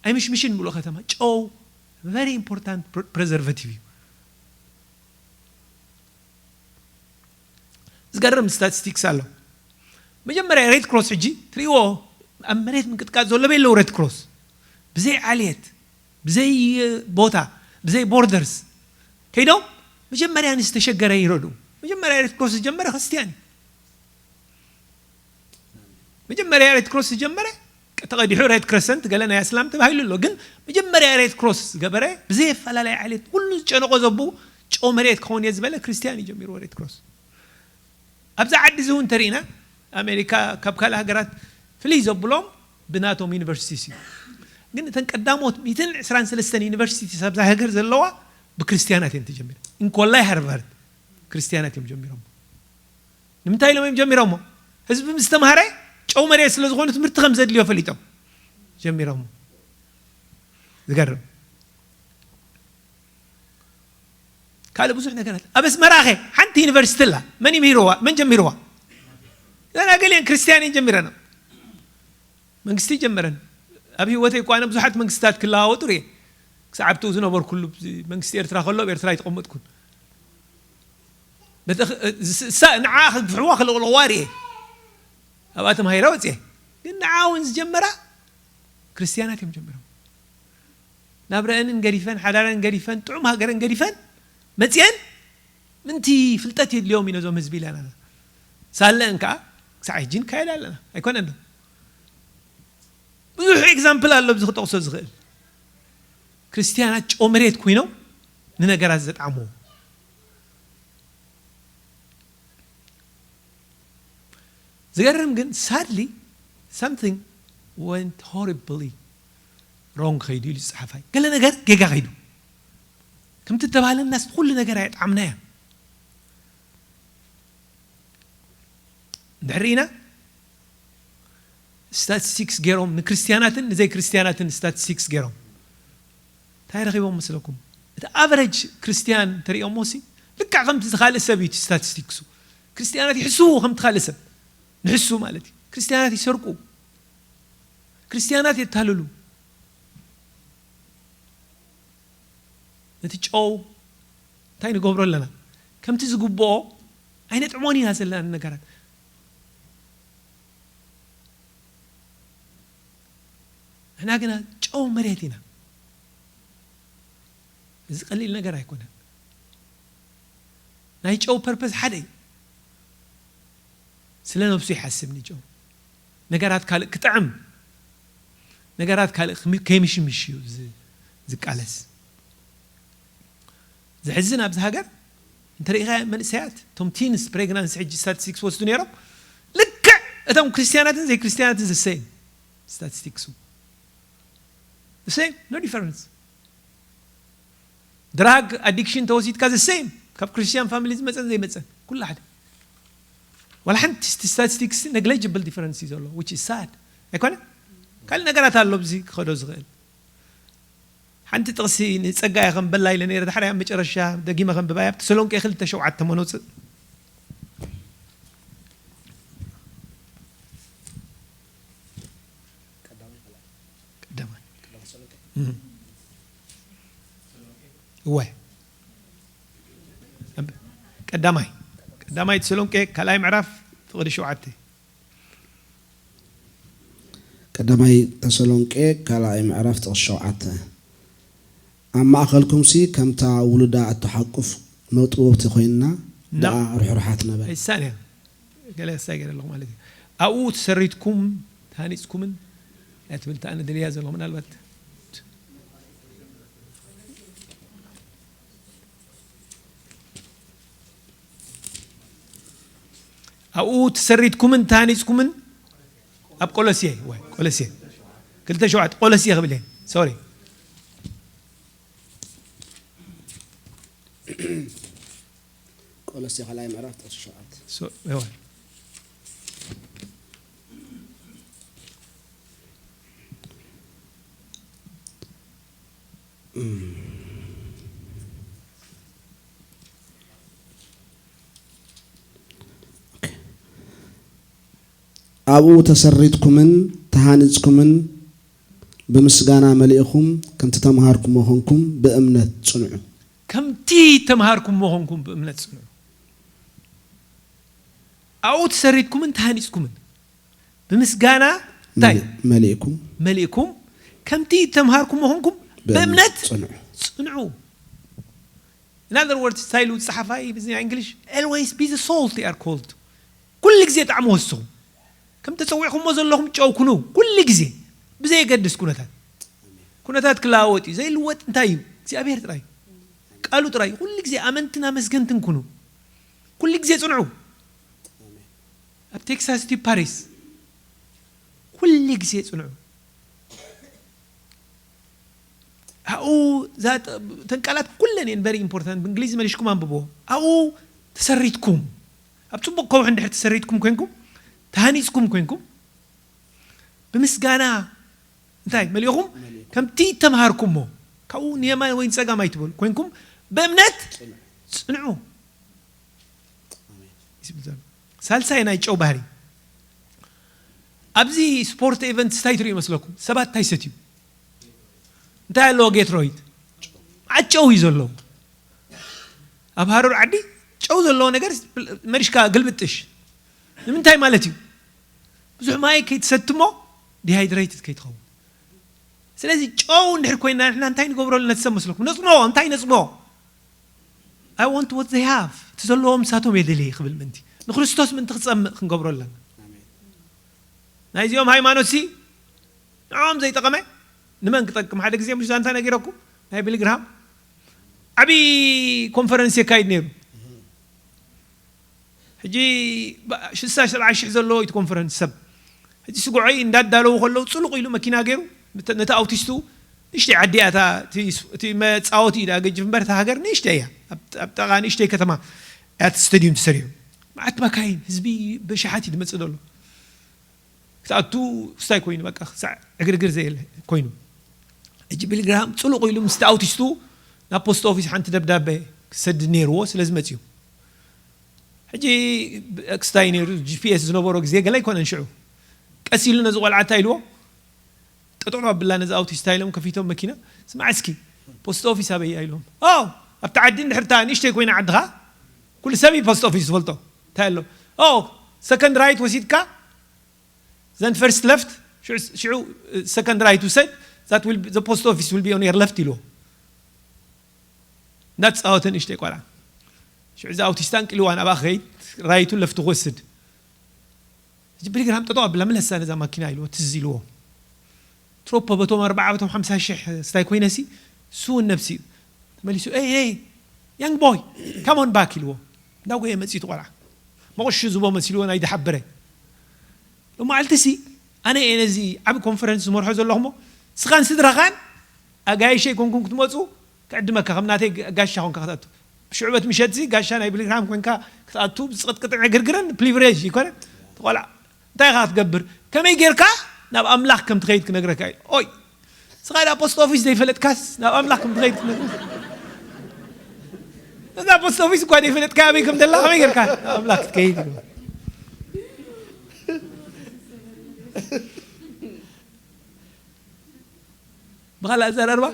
ኣይምሽምሽን ሙሉእ ከተማ። ጨው very important preservative እዩ። ዝገርም ስታቲስቲክስ ኣሎ። መጀመርያ ሬድ ክሮስ ሕጂ ትሪእዎ ኣብ መሬት ምንቅጥቃጥ ዘሎ በየለው ሬድ ክሮስ ብዘይ ዓልየት ብዘይ ቦታ ብዘይ ቦርደርስ ከይዶም መጀመርያ ንዝተሸገረ ይረዱ። መጀመርያ ሬድ ክሮስ ዝጀመረ ክርስቲያን እዩ። መጀመርያ ሬድ ክሮስ ዝጀመረ ተቐዲሑ ሬድ ክረሰንት ገለ ናይ ኣስላም ተባሂሉ ኣሎ። ግን መጀመርያ ሬድ ክሮስ ዝገበረ ብዘይ ኣፈላለየ ዓሌት ኩሉ ዝጨነቆ ዘቡ ጨው መሬት ክኸውን እየ ዝበለ ክርስቲያን እዩ ጀሚርዎ ሬድ ክሮስ። ኣብዛ ዓዲ እዚ እውን ተሪእና ኣሜሪካ ካብ ካልእ ሃገራት ፍልይ ዘብሎም ብናቶም ዩኒቨርሲቲስ እዩ። ግን እተን ቀዳሞት ሚእትን ዕስራን ሰለስተን ዩኒቨርሲቲስ ኣብዛ ሃገር ዘለዋ ብክርስቲያናት እየን ተጀሚረ። እንኮላይ ሃርቫርድ ክርስቲያናት እዮም ጀሚሮም። ንምንታይ ኢሎም እዮም ጀሚሮሞ? ህዝቢ ምስ ተምሃረ ጨው መሬት ስለ ዝኾኑ ትምህርቲ ከም ዘድልዮ ፈሊጦም ጀሚሮሞ። ዝገርም ካልእ ብዙሕ ነገራት ኣብ ኣስመራ ኸ ሓንቲ ዩኒቨርሲቲ ኣላ። መን ይምህርዋ? መን ጀሚርዋ? ገና ገሊአን ክርስትያን እየን ጀሚረን። መንግስቲ ጀመረን። ኣብ ህይወተይ እኳ ኣነ ብዙሓት መንግስታት ክለዋወጡ ርየ። ክሳብ ኣብትኡ ዝነበርኩሉ መንግስቲ ኤርትራ ከሎ ኣብ ኤርትራ ኣይተቐመጥኩን። ንዓ ክግፍሕዋ ክልቕልቕዋ ርየ። ኣብኣ ተማሂረ ወፅየ። ግን ንዓ እውን ዝጀመራ ክርስትያናት እዮም ጀሚሮም። ናብረአንን ገዲፈን ሓዳረን ገዲፈን ጥዑም ሃገረን ገዲፈን መፅየን ምንቲ ፍልጠት የድልዮም እዩ ነዞም ህዝቢ ኢለና ሳለን ከዓ ክሳዕ ሕጂ ንካየድ ኣለና። ኣይኮነን ዶ? ብዙሕ ኤግዛምፕል ኣሎ ኣብዚ ክጠቕሶ ዝኽእል። ክርስትያናት ጨው መሬት ኮይኖም ንነገራት ዘጥዓምዎ። ዝገርም ግን ሳድሊ something went horribly wrong ከይዱ ኢሉ ዝፀሓፋይ ገለ ነገር ጌጋ ከይዱ ከምቲ ተባህለናስ ኩሉ ነገር ኣየጥዓምናያ። እንድሕር ኢና ስታቲስቲክስ ገይሮም ንክርስትያናትን ንዘይ ክርስትያናትን ስታቲስቲክስ ገይሮም እንታይ ረኺቦም መስለኩም? እቲ ኣቨረጅ ክርስትያን ተሪኦሞ ሲ ልክዕ ከምቲ ዝካልእ ሰብ እዩ ስታቲስቲክሱ። ክርስትያናት ይሕስዉ ከምቲ ካልእ ሰብ ንሕሱ ማለት እዩ። ክርስትያናት ይሰርቁ፣ ክርስትያናት የታልሉ። ነቲ ጨው እንታይ ንገብሮ ኣለና? ከምቲ ዝግብኦ ኣይነጥዕሞን ኢና ዘለና ነገራት። ንሕና ግና ጨው መሬት ኢና። እዚ ቀሊል ነገር ኣይኮነን። ናይ ጨው ፐርፐስ ሓደ እዩ። ስለ ነብሱ ይሓስብ ንጨው ነገራት ካልእ ክጥዕም ነገራት ካልእ ከይምሽምሽ እዩ ዝቃለስ። ዝሕዝን ኣብዚ ሃገር እንተሪኢኻ መንእሰያት እቶም ቲንስ ፕሬግናንሲ ሕጂ ስታቲስቲክስ ወስዱ ነይሮም ልክዕ እቶም ክርስትያናትን ዘይክርስትያናትን ዘሰይም ስታቲስቲክሱ ዘሰይም no difference። ድራግ ኣዲክሽን ተወሲድካ ዘሰይም ካብ ክርስትያን ፋሚሊ ዝመፀን ዘይመፀን ኩሉ ሓደ። ዋላ ሓንቲ ስታቲስቲክስ ነግለጅብል ዲፈረንስ እዩ ዘሎ which is sad ኣይኮነ። ካልእ ነገራት ኣሎ ብዚ ክኸዶ ዝኽእል ሓንቲ ጥቕሲ ንጸጋ እየ ከንበላ ኢለ ነይረ። ዳሕራይ ኣብ መጨረሻ ደጊመ ከንብባ እያ። ኣብ ተሰሎንቄ ክልተ ሸውዓተ መኖጽእ ቀዳማይ እወ ቀዳማይ ቀዳማይ ተሰሎንቄ ካልኣይ ምዕራፍ ፍቕዲ ሸውዓተ ቀዳማይ ተሰሎንቄ ካልኣይ ምዕራፍ ጥቕሲ ሸውዓተ ኣብ ማእኸልኩምሲ ከምታ ውሉዳ እትሓቁፍ መጥወብቲ ኮይንና ደኣ ርሕሩሓት ነበረ። ይሳንያ ገለ ሳይ ገለ ኣለኹ ማለት እዩ። ኣብኡ ተሰሪትኩም ተሃኒፅኩምን እያ ትብል ተኣነ ደልያ ዘለኹ ምናልባት ኣብኡ ተሰሪትኩምን ተሃኒፅኩምን ኣብ ቆሎሴ ወይ ቆሎሴ ክልተ ሸውዓተ ቆሎሲ ክብል እየ። ሶሪ። ቆሎሲ ካልኣይ ምዕራፍ ጥቕሲ ሸውዓተ። ሶ- እወ። ኣብኡ ተሰሪትኩምን ተሃኒጽኩምን ብምስጋና መሊእኹም ከምቲ ተምሃርኩሞ ኾንኩም ብእምነት ጽንዑ። ከምቲ ተምሃርኩሞ ኾንኩም ብእምነት ጽንዑ። ኣብኡ ተሰሪትኩምን ተሃኒጽኩምን ብምስጋና እንታይ መሊእኩም መሊእኩም ከምቲ ተምሃርኩሞ ኾንኩም ብእምነት ጽንዑ። ጽንዑ። In other words እንታይ ኢሉ ዝጸሓፋ እዩ ብዝኛ እንግሊሽ? Always be the salt they are called። ኩሉ ግዜ ጣዕሚ ወስኹ። ከም ተጸዊዕኩሞ ዘለኹም ጨው ኩኑ። ኩሉ ግዜ ብዘየገድስ ኩነታት ኩነታት ክለዋወጥ እዩ። ዘይልወጥ እንታይ እዩ? እግዚኣብሔር ጥራይ እዩ። ቃሉ ጥራይ እዩ። ኩሉ ግዜ ኣመንትን ኣመስገንትን ኩኑ። ኩሉ ግዜ ጽንዑ። ኣብ ቴክሳስ ድዩ ፓሪስ? ኩሉ ግዜ ጽንዑ። ኣብኡ እዛ ጥ- እተን ቃላት ኩለን እየን very important። ብእንግሊዝ መሊሽኩም ኣንብቦ። ኣብኡ ተሰሪትኩም ኣብ ጽቡቕ ከውሒ እንድሕር ተሰሪትኩም ኮንኩም ተሃኒጽኩም ኮንኩም ብምስጋና እንታይ መሊኹም ከምቲ ተምሃርኩሞ ካብኡ ንየማን ወይ ንጸጋም ኣይትበሉ ኮንኩም ብእምነት ጽንዑ። ሳልሳይ ናይ ጨው ባህሪ ኣብዚ ስፖርት ኤቨንት እንታይ ትሪኡ ይመስለኩም? ሰባት እንታይ ሰትዩ እንታይ ኣለዎ? ጌትሮይት ዓጨው እዩ ዘለዎ። ኣብ ሃሩር ዓዲ ጨው ዘለዎ ነገር መሪሽካ ግልብጥሽ ንምንታይ ማለት እዩ? ብዙሕ ማይ ከይትሰትሞ ዲሃይድሬትድ ከይትኸውን። ስለዚ ጨው እንድሕር ኮይና ንሕና እንታይ ንገብረሉ ነቲ ሰብ መስለኩም? ነጽሞ። እንታይ ነጽሞ? I want what they have። እቲ ዘለዎም ንሳቶም የደልየ ክብል ምእንቲ ንክርስቶስ ምእንቲ ክጸምእ ክንገብሮ ኣለና። ናይዚኦም ሃይማኖት ሲ ንዕኦም ዘይጠቐመ ንመን ክጠቅም? ሓደ ግዜ ምሽ ዛንታ ነጊረኩም ናይ ቢሊግርሃም ዓብዪ ኮንፈረንስ የካይድ ነይሩ። ሕጂ ሽሳ ሰብዓ ሽሕ ዘለዎ እቲ ኮንፈረንስ ሰብ ሕጂ ስጉዐይ እንዳዳለዉ ከለዉ ፅሉቕ ኢሉ መኪና ገይሩ ነቲ ኣውቲስቱ ንእሽተይ ዓዲ እያ እቲ መፃወቲ እዩ ገጅፍ እምበር እታ ሃገር ንእሽተይ እያ ኣብ ጠቓ ንእሽተይ ከተማ እያ እቲ ስተዲዩም ተሰሪሑ መዓት መካይን ህዝቢ ብሽሓት እዩ ዝመፅእ ዘሎ ክትኣቱ ክስታይ ኮይኑ በቃ ክሳዕ ዕግርግር ዘየለ ኮይኑ ሕጂ ቢሊግራም ፅሉቕ ኢሉ ምስቲ ኣውቲስቱ ናብ ፖስት ኦፊስ ሓንቲ ደብዳቤ ክሰድድ ነይርዎ ስለ ዝመፅኡ ሕጂ ክስታይ ነይሩ ጂፒኤስ ዝነበሮ ግዜ ገለ ኣይኮነን ሽዑ ቀስ ኢሉ ነዚ ቆልዓ እንታይ ኢልዎ ጠጠው ኣብላ ነዚ ኣውቲስታ ኢሎም ከፊቶም መኪና ስማዕ እስኪ ፖስት ኦፊስ ኣበይ ኢሎም ኣብቲ ዓዲ እንድሕርታ ንእሽተይ ኮይና ዓድኻ ኩሉ ሰብ ፖስት ኦፊስ ዝፈልጦ እንታይ ኣሎ ሰከንድ ራይት ወሲድካ then first left ሽዑ second right ውሰድ that will the post office will be on your left ኢልዎ እንዳተፃወተ ንእሽተይ ቆልዓ ሽዑ እዚ ኣውቲስታ እንቅልዋ ናብኣ ክኸይድ ራይቱ ለፍቲ ክወስድ እዚ ብሊግራም ጠጠው ኣብላ መለሳ ነዛ ማኪና ኢልዎ ትዝ ኢልዎ ትሮፖ በቶም ኣርባዓ በቶም ሓምሳ ሽሕ ስታይ ኮይነሲ ስውን ነብሲ እዩ ተመሊሱ ይ ይ ያንግ ቦይ come on back ኢልዎ እንዳጎየ መፅኡ ቆልዓ መቑሽ ዝቦ መሲልዎ ናይ ዝሓበረ ሎማዓልቲ ሲ ኣነ እየ ነዚ ዓብ ኮንፈረንስ ዝመርሖ ዘለኹሞ ስኻን ስድራኻን ኣጋይሸ ይኮንኩም ክትመፁ ክዕድመካ ከም ናተይ ጋሻ ኮንካ ክትኣቱ ብሽዕበት ምሸትዚ ጋሻ ናይ ብሊግራም ኮንካ ክትኣቱ ብፅቕጥቅጥን ዕግርግርን ፕሊቭሬጅ ይኮነ ቆልዓ እንታይ ኢኻ ክትገብር ከመይ ጌርካ ናብ ኣምላኽ ከም ትኸይድ ክነግረካ እዩ ኦይ ስኻ ዳ ፖስት ኦፊስ ዘይፈለጥካስ ናብ ኣምላኽ ከም ትኸይድ ክትነግር እዛ ፖስት ኦፊስ እኳ ዘይፈለጥካ ኣበይ ከም ዘላ ከመይ ጌርካ ናብ ኣምላኽ ክትከይድ ብኻልእ ኣዘራርባ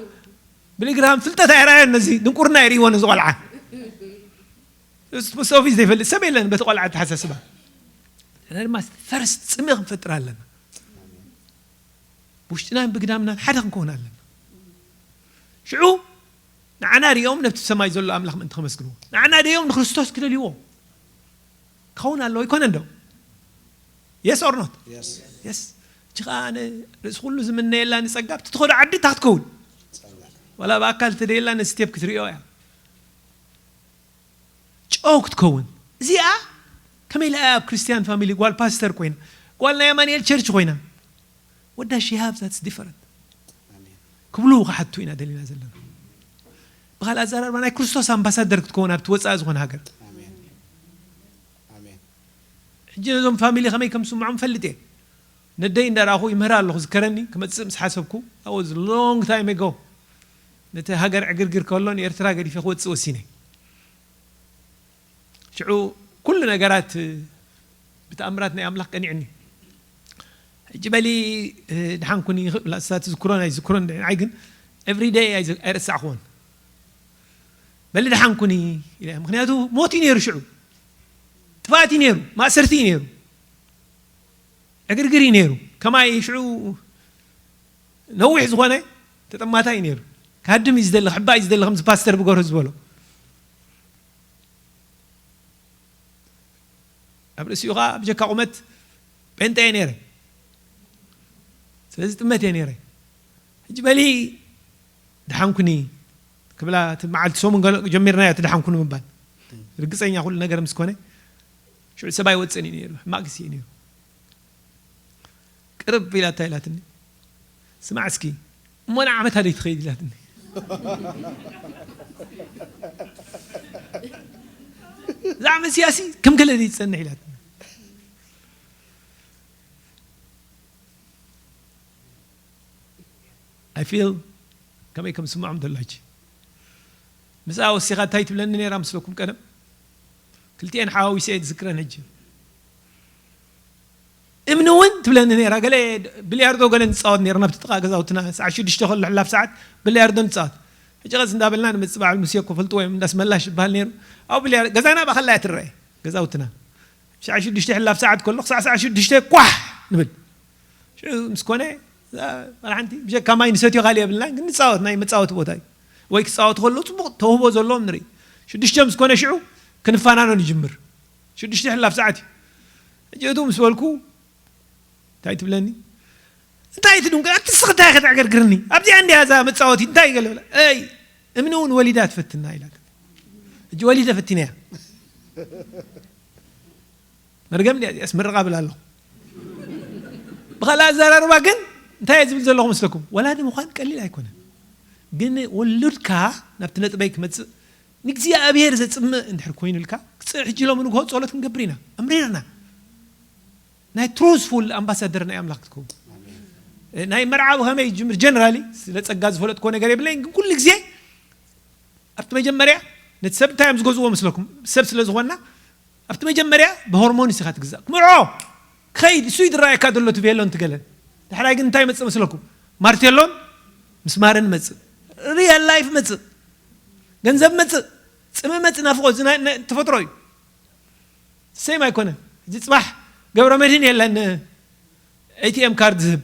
ብሊግራም ፍልጠት ኣይረኣዮን ነዚ ድንቁርና የርእይዎ ነዚ ቆልዓ ፖስት ኦፊስ ዘይፈልጥ ሰብ የለን በቲ ቆልዓ ተሓሳስባ ንሕና ድማ ፈርስት ፅምኢ ክንፈጥር ኣለና ብውሽጥናን ብግዳምናን ሓደ ክንከውን ኣለና ሽዑ ንዓና ሪኦም ነብቲ ሰማይ ዘሎ ኣምላኽ ምእንቲ ከመስግንዎ ንዓና ሪኦም ንክርስቶስ ክደልይዎ ክኸውን ኣለዎ ይኮነ እንዶ የስ ኦር ኖት የስ እቺ ከዓ ኣነ ርእሲ ኩሉ ዝምነየላ ንፀጋ ብቲ ትኸዶ ዓዲ እታ ክትከውን ዋላ ብኣካል ተደየላ ነዚ ስቴፕ ክትሪኦ እያ ጨው ክትከውን እዚኣ ከመይ ኢላ ኣብ ክርስቲያን ፋሚሊ ጓል ፓስተር ኮይና ጓል ናይ ኣማንኤል ቸርች ኮይና What does she have that's different? ክብሉ ክሓቱ ኢና ደሊና ዘለና። ብኻልእ ኣዘራርባ ናይ ክርስቶስ ኣምባሳደር ክትከውን ኣብቲ ወፃኢ ዝኾነ ሃገር። ሕጂ ነዞም ፋሚሊ ከመይ ከም ስምዖም ፈልጥ እየ። ነደይ እንዳረኣኹ ይምህር ኣለኹ። ዝከረኒ ክመፅእ ምስ ሓሰብኩ፣ that was long time ago። ነቲ ሃገር ዕግርግር ከሎ ንኤርትራ ገዲፈ ክወፅእ ወሲነ። ሽዑ ኩሉ ነገራት ብተኣምራት ናይ ኣምላኽ ቀኒዕኒ። ሕጂ በሊ ድሓንኩኒ ክብላ፣ እሳ ትዝክሮ ናይ ዝክሮ ንዓይ ግን every day ኣይረሳዕክዎን። በሊ ድሓንኩኒ ኢለ፣ ምክንያቱ ሞት እዩ ነይሩ ሽዑ፣ ጥፋኣት እዩ ነይሩ፣ ማእሰርቲ እዩ ነይሩ፣ ዕግርግር እዩ ነይሩ። ከማይ ሽዑ ነዊሕ ዝኾነ ተጠማታይ እዩ ነይሩ። ካድም እዩ ዝደሊ፣ ክሕባእ እዩ ዝደሊ፣ ከምዚ ፓስተር ብገርሁ ዝበሎ። ኣብ ርእሲኡ ኸዓ ብጀካ ቁመት ጴንጠ እየ ነይረ። ስለዚ ጥመት እየ ነይረ። ሕጂ በሊ ድሓንኩኒ ክብላ፣ እቲ መዓልቲ ሰሙን ገለ ጀሚርናዮ እቲ ድሓንኩኒ ምባል። ርግጸኛ ኩሉ ነገር ምስ ኮነ፣ ሽዑ ሰብኣይ ወጽእን እዩ ነይሩ። ሕማቕ ግዜ እዩ ነይሩ። ቅርብ ኢላ እንታይ ኢላትኒ? "ስማዕ እስኪ፣ እሞ ንዓመታ ደይ ትኸይድ?" ኢላትኒ። "እዛ ዓመት እዚኣሲ ከም ገለ ደይ ትጸንሕ?" ኢላትኒ። I feel ከመይ ከም ስምዖም ዘሎ ሕጂ። ምስኣ ወሲኻ እንታይ ትብለኒ ነይራ ምስለኩም ቀደም? ክልቲኤን ሓዋዊሰ እየ ዝዝክረን ሕጂ። እምኒ እውን ትብለኒ ነይራ። ገለ ቢልያርዶ ገለ ንጻወት ነይርና ኣብቲ ጥቓ ገዛውትና። ሰዓት ሽዱሽተ ከሎ ሕላፍ ሰዓት ቢልያርዶ ንጻወት። ሕጂ ቀስ እንዳበልና ንመጽእ፣ በዓል ሙሴ እኮ ፈልጥዎ እዮም፣ እንዳስመላሽ ዝበሃል ነይሩ። ኣብኡ ቢልያርዶ፣ ገዛና ብኣኸላ እያ ትረአ፣ ገዛውትና። ሰዓት ሽዱሽተ ሕላፍ ሰዓት ከሎ ክሳዕ ሰዓት ሽዱሽተ ኳሕ ንብል። ሽዑ ምስ ኮነ፣ እዛ ቆልዓ ሓንቲ ብጀካ ማይ ንሰትዮ ካልእ የብልናን፣ ግን ንጻወት፣ ናይ መጻወቲ ቦታ እዩ። ወይ ክጻወቱ ከለዉ ጽቡቕ ተውህቦ ዘለዎም ንርኢ። ሽዱሽተ ምስ ኮነ ሽዑ ክንፈናኖ ንጅምር። ሽዱሽተ ሕላፍ ሰዓት እዩ። ሕጂ እቱ ምስ በልኩ፣ እንታይ ትብለኒ? እንታይ ትድንቁ? ኣቲ ንስኺ እንታይ ከተዕገርግርኒ? ኣብዚኣ እንድያ እዛ መጻወቲ፣ እንታይ ገለ በላ? ኣይ፣ እምኒ እውን ወሊዳ ትፈትና ኢላት። ሕጂ ወሊደ ፈቲነያ። መርገም ድያ እዚኣስ? ምርቓ ብል ኣለኹ። ብኻልእ ኣዘራርባ ግን እንታይ እየ ዝብል ዘለኹ መስለኩም? ወላዲ ምዃን ቀሊል ኣይኮነን። ግን ወሉድካ ናብቲ ነጥበይ ክመጽእ፣ ንእግዚኣብሔር ዘጽምእ እንድሕር ኮይኑልካ፣ ክጽ-፣ ሕጂ ሎሚ ንግሆ ጸሎት ክንገብር ኢና፣ ኣምሪርና። ናይ ትሩዝፉል ኣምባሳደር ናይ ኣምላኽ ክትከውን። ናይ መርዓ ብኸመይ ይጅምር? ጀነራሊ ስለ ጸጋ ዝፈለጥኮ ነገር የብለይን፣ ግን ኩሉ ግዜ ኣብቲ መጀመርያ ነቲ ሰብ እንታይ እዮም ዝገዝዎ መስለኩም? ሰብ ስለ ዝኾንና ኣብቲ መጀመርያ ብሆርሞንስ ኢኻ ትግዛእ። ክምርዖ ክኸይድ እሱ እዩ ዝረኣየካ ዘሎ፣ እቲ ቬሎን ትገለን። ዳሕራይ ግን እንታይ ይመጽእ መስለኩም? ማርቴሎን ምስማርን መጽእ፣ ሪያል ላይፍ መጽእ፣ ገንዘብ መጽእ፣ ጽምእ መጽእ፣ ናፍቖት፣ እዚ ናይ፣ ናይ ተፈጥሮ እዩ። ሴም ኣይኮነን። ሕጂ ጽባሕ ገብረ መድህን የለን ኤቲኤም ካርድ ዝህብ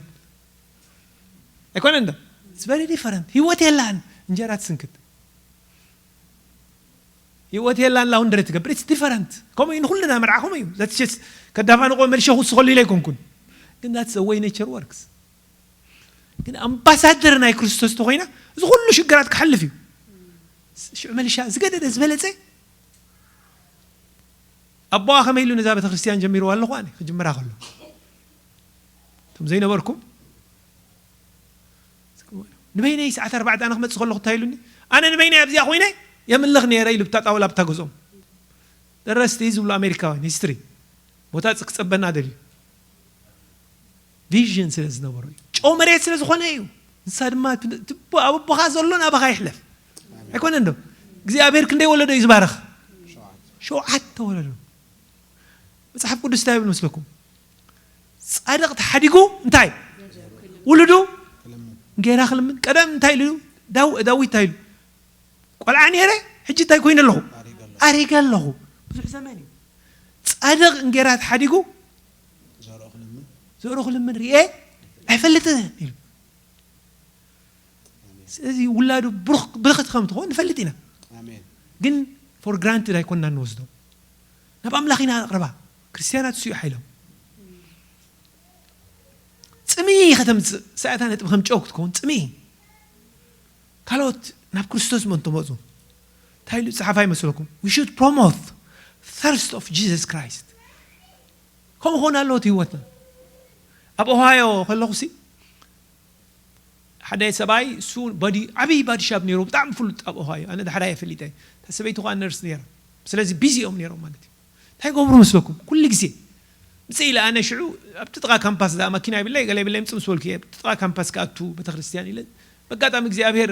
ኣይኮነን ዶ? It's very different። ህይወት የላን፣ እንጀራ ትስንክት። ህይወት የላን፣ ላውንደሪ ትገብር። It's different። ከምኡ እዩ ንኹልና መርዓ ከምኡ እዩ። That's just ከዳፋንቆ መልሸ ክውስኸሉ ኢለ ኣይኮንኩን። ግን that's the way nature works። ግን ኣምባሳደር ናይ ክርስቶስ ተኾይና እዚ ኩሉ ሽግራት ክሓልፍ እዩ። ሽዑ መልሻ ዝገደደ ዝበለጸ ኣቦኣ ከመይ ኢሉ ነዛ ቤተክርስትያን ጀሚርዋ ኣለኹ ኣነ ክጅምራ ከሎ። እቶም ዘይነበርኩም ንበይነይ ሰዓት ኣርባዕተ ኣነ ክመጽእ ከለኹ እንታይ ኢሉኒ? ኣነ ንበይነይ ኣብዚኣ ኮይነ የምልኽ ነይረ ኢሉ ብታ ጣውላ ብታ ገዝኦም። The rest is ዝብሉ ኣሜሪካውያን ሂስትሪ። ቦታ ክጸበና ደልዩ። ቪዥን ስለ ዝነበሮ እዩ። ጨው መሬት ስለ ዝኾነ እዩ። ንሳ ድማ ት-፣ ት-፣ ኣብ ኣቦኻ ዘሎ ናባኻ ይሕለፍ። ኣይኮነን ዶ? እግዚኣብሔር ክንደይ ወለዶ እዩ ዝባረኽ? ሸውዓተ ወለዶ። መጽሓፍ ቅዱስ እንታይ ይብል መስለኩም? ጻድቕ ተሓዲጉ እንታይ? ውሉዱ እንጌራ ክልምን። ቀደም እንታይ ኢሉ? ዳው-፣ ዳዊት እንታይ ኢሉ? "ቆልዓ ነይረ፣ ሕጂ እንታይ ኮይነ ኣለኹ? ኣሪገ ኣለኹ። ኣሪገ ኣለኹ። ብዙሕ ዘመን እዩ። ጻድቕ እንጌራ ተሓዲጉ ዘርኦ ክልምን። ዘርኦ ክልምን ርኤ ኣይፈልጥን" ኢሉ። ስለዚ ውላዱ ብሩኽ-፣ ብርኽቲ ከም ትኾን ንፈልጥ ኢና። ኣሜን። ግን for granted ኣይኮንና እንወስዶ። ናብ ኣምላኽ ኢና ነቕርባ። ክርስትያናት እሱ እዩ ሓይሎም። ጽምኢ ከተምጽእ፣ ሳያታ ነጥቢ ከም ጨው ክትከውን ጽምኢ። ካልኦት ናብ ክርስቶስ ምእንተ መጹ። እንታይ ኢሉ ጸሓፋ ይመስለኩም? We should promote thirst of Jesus Christ። ከምኡ ክኾን ኣለዎ እቲ ህይወትና። ኣብ ኦሃዮ ከለኹሲ፣ ሓደ ሰብኣይ እሱ ቦዲ ዓብዪ ባዲ ሻፕ ነይሩ፣ ብጣዕሚ ፍሉጥ ኣብ ኦሃዮ። ኣነ ዳሕራይ ፈሊጠ። እታ ሰበይቲ ኸዓ ነርስ ነይራ። ስለዚ ቢዚ እዮም ነይሮም ማለት እዩ። እንታይ ይገብሩ መስለኩም? ኩሉ ግዜ ምጽእ ኢለ ኣነ ሽዑ ኣብቲ ጥቓ ካምፓስ፣ እዛ መኪና የብለይ፣ ገለ የብለይ፣ ምጽእ ምስ በልኩ እየ ኣብቲ ጥቓ ካምፓስ ክኣቱ ቤተክርስትያን ኢለ። በጋጣሚ እግዚኣብሔር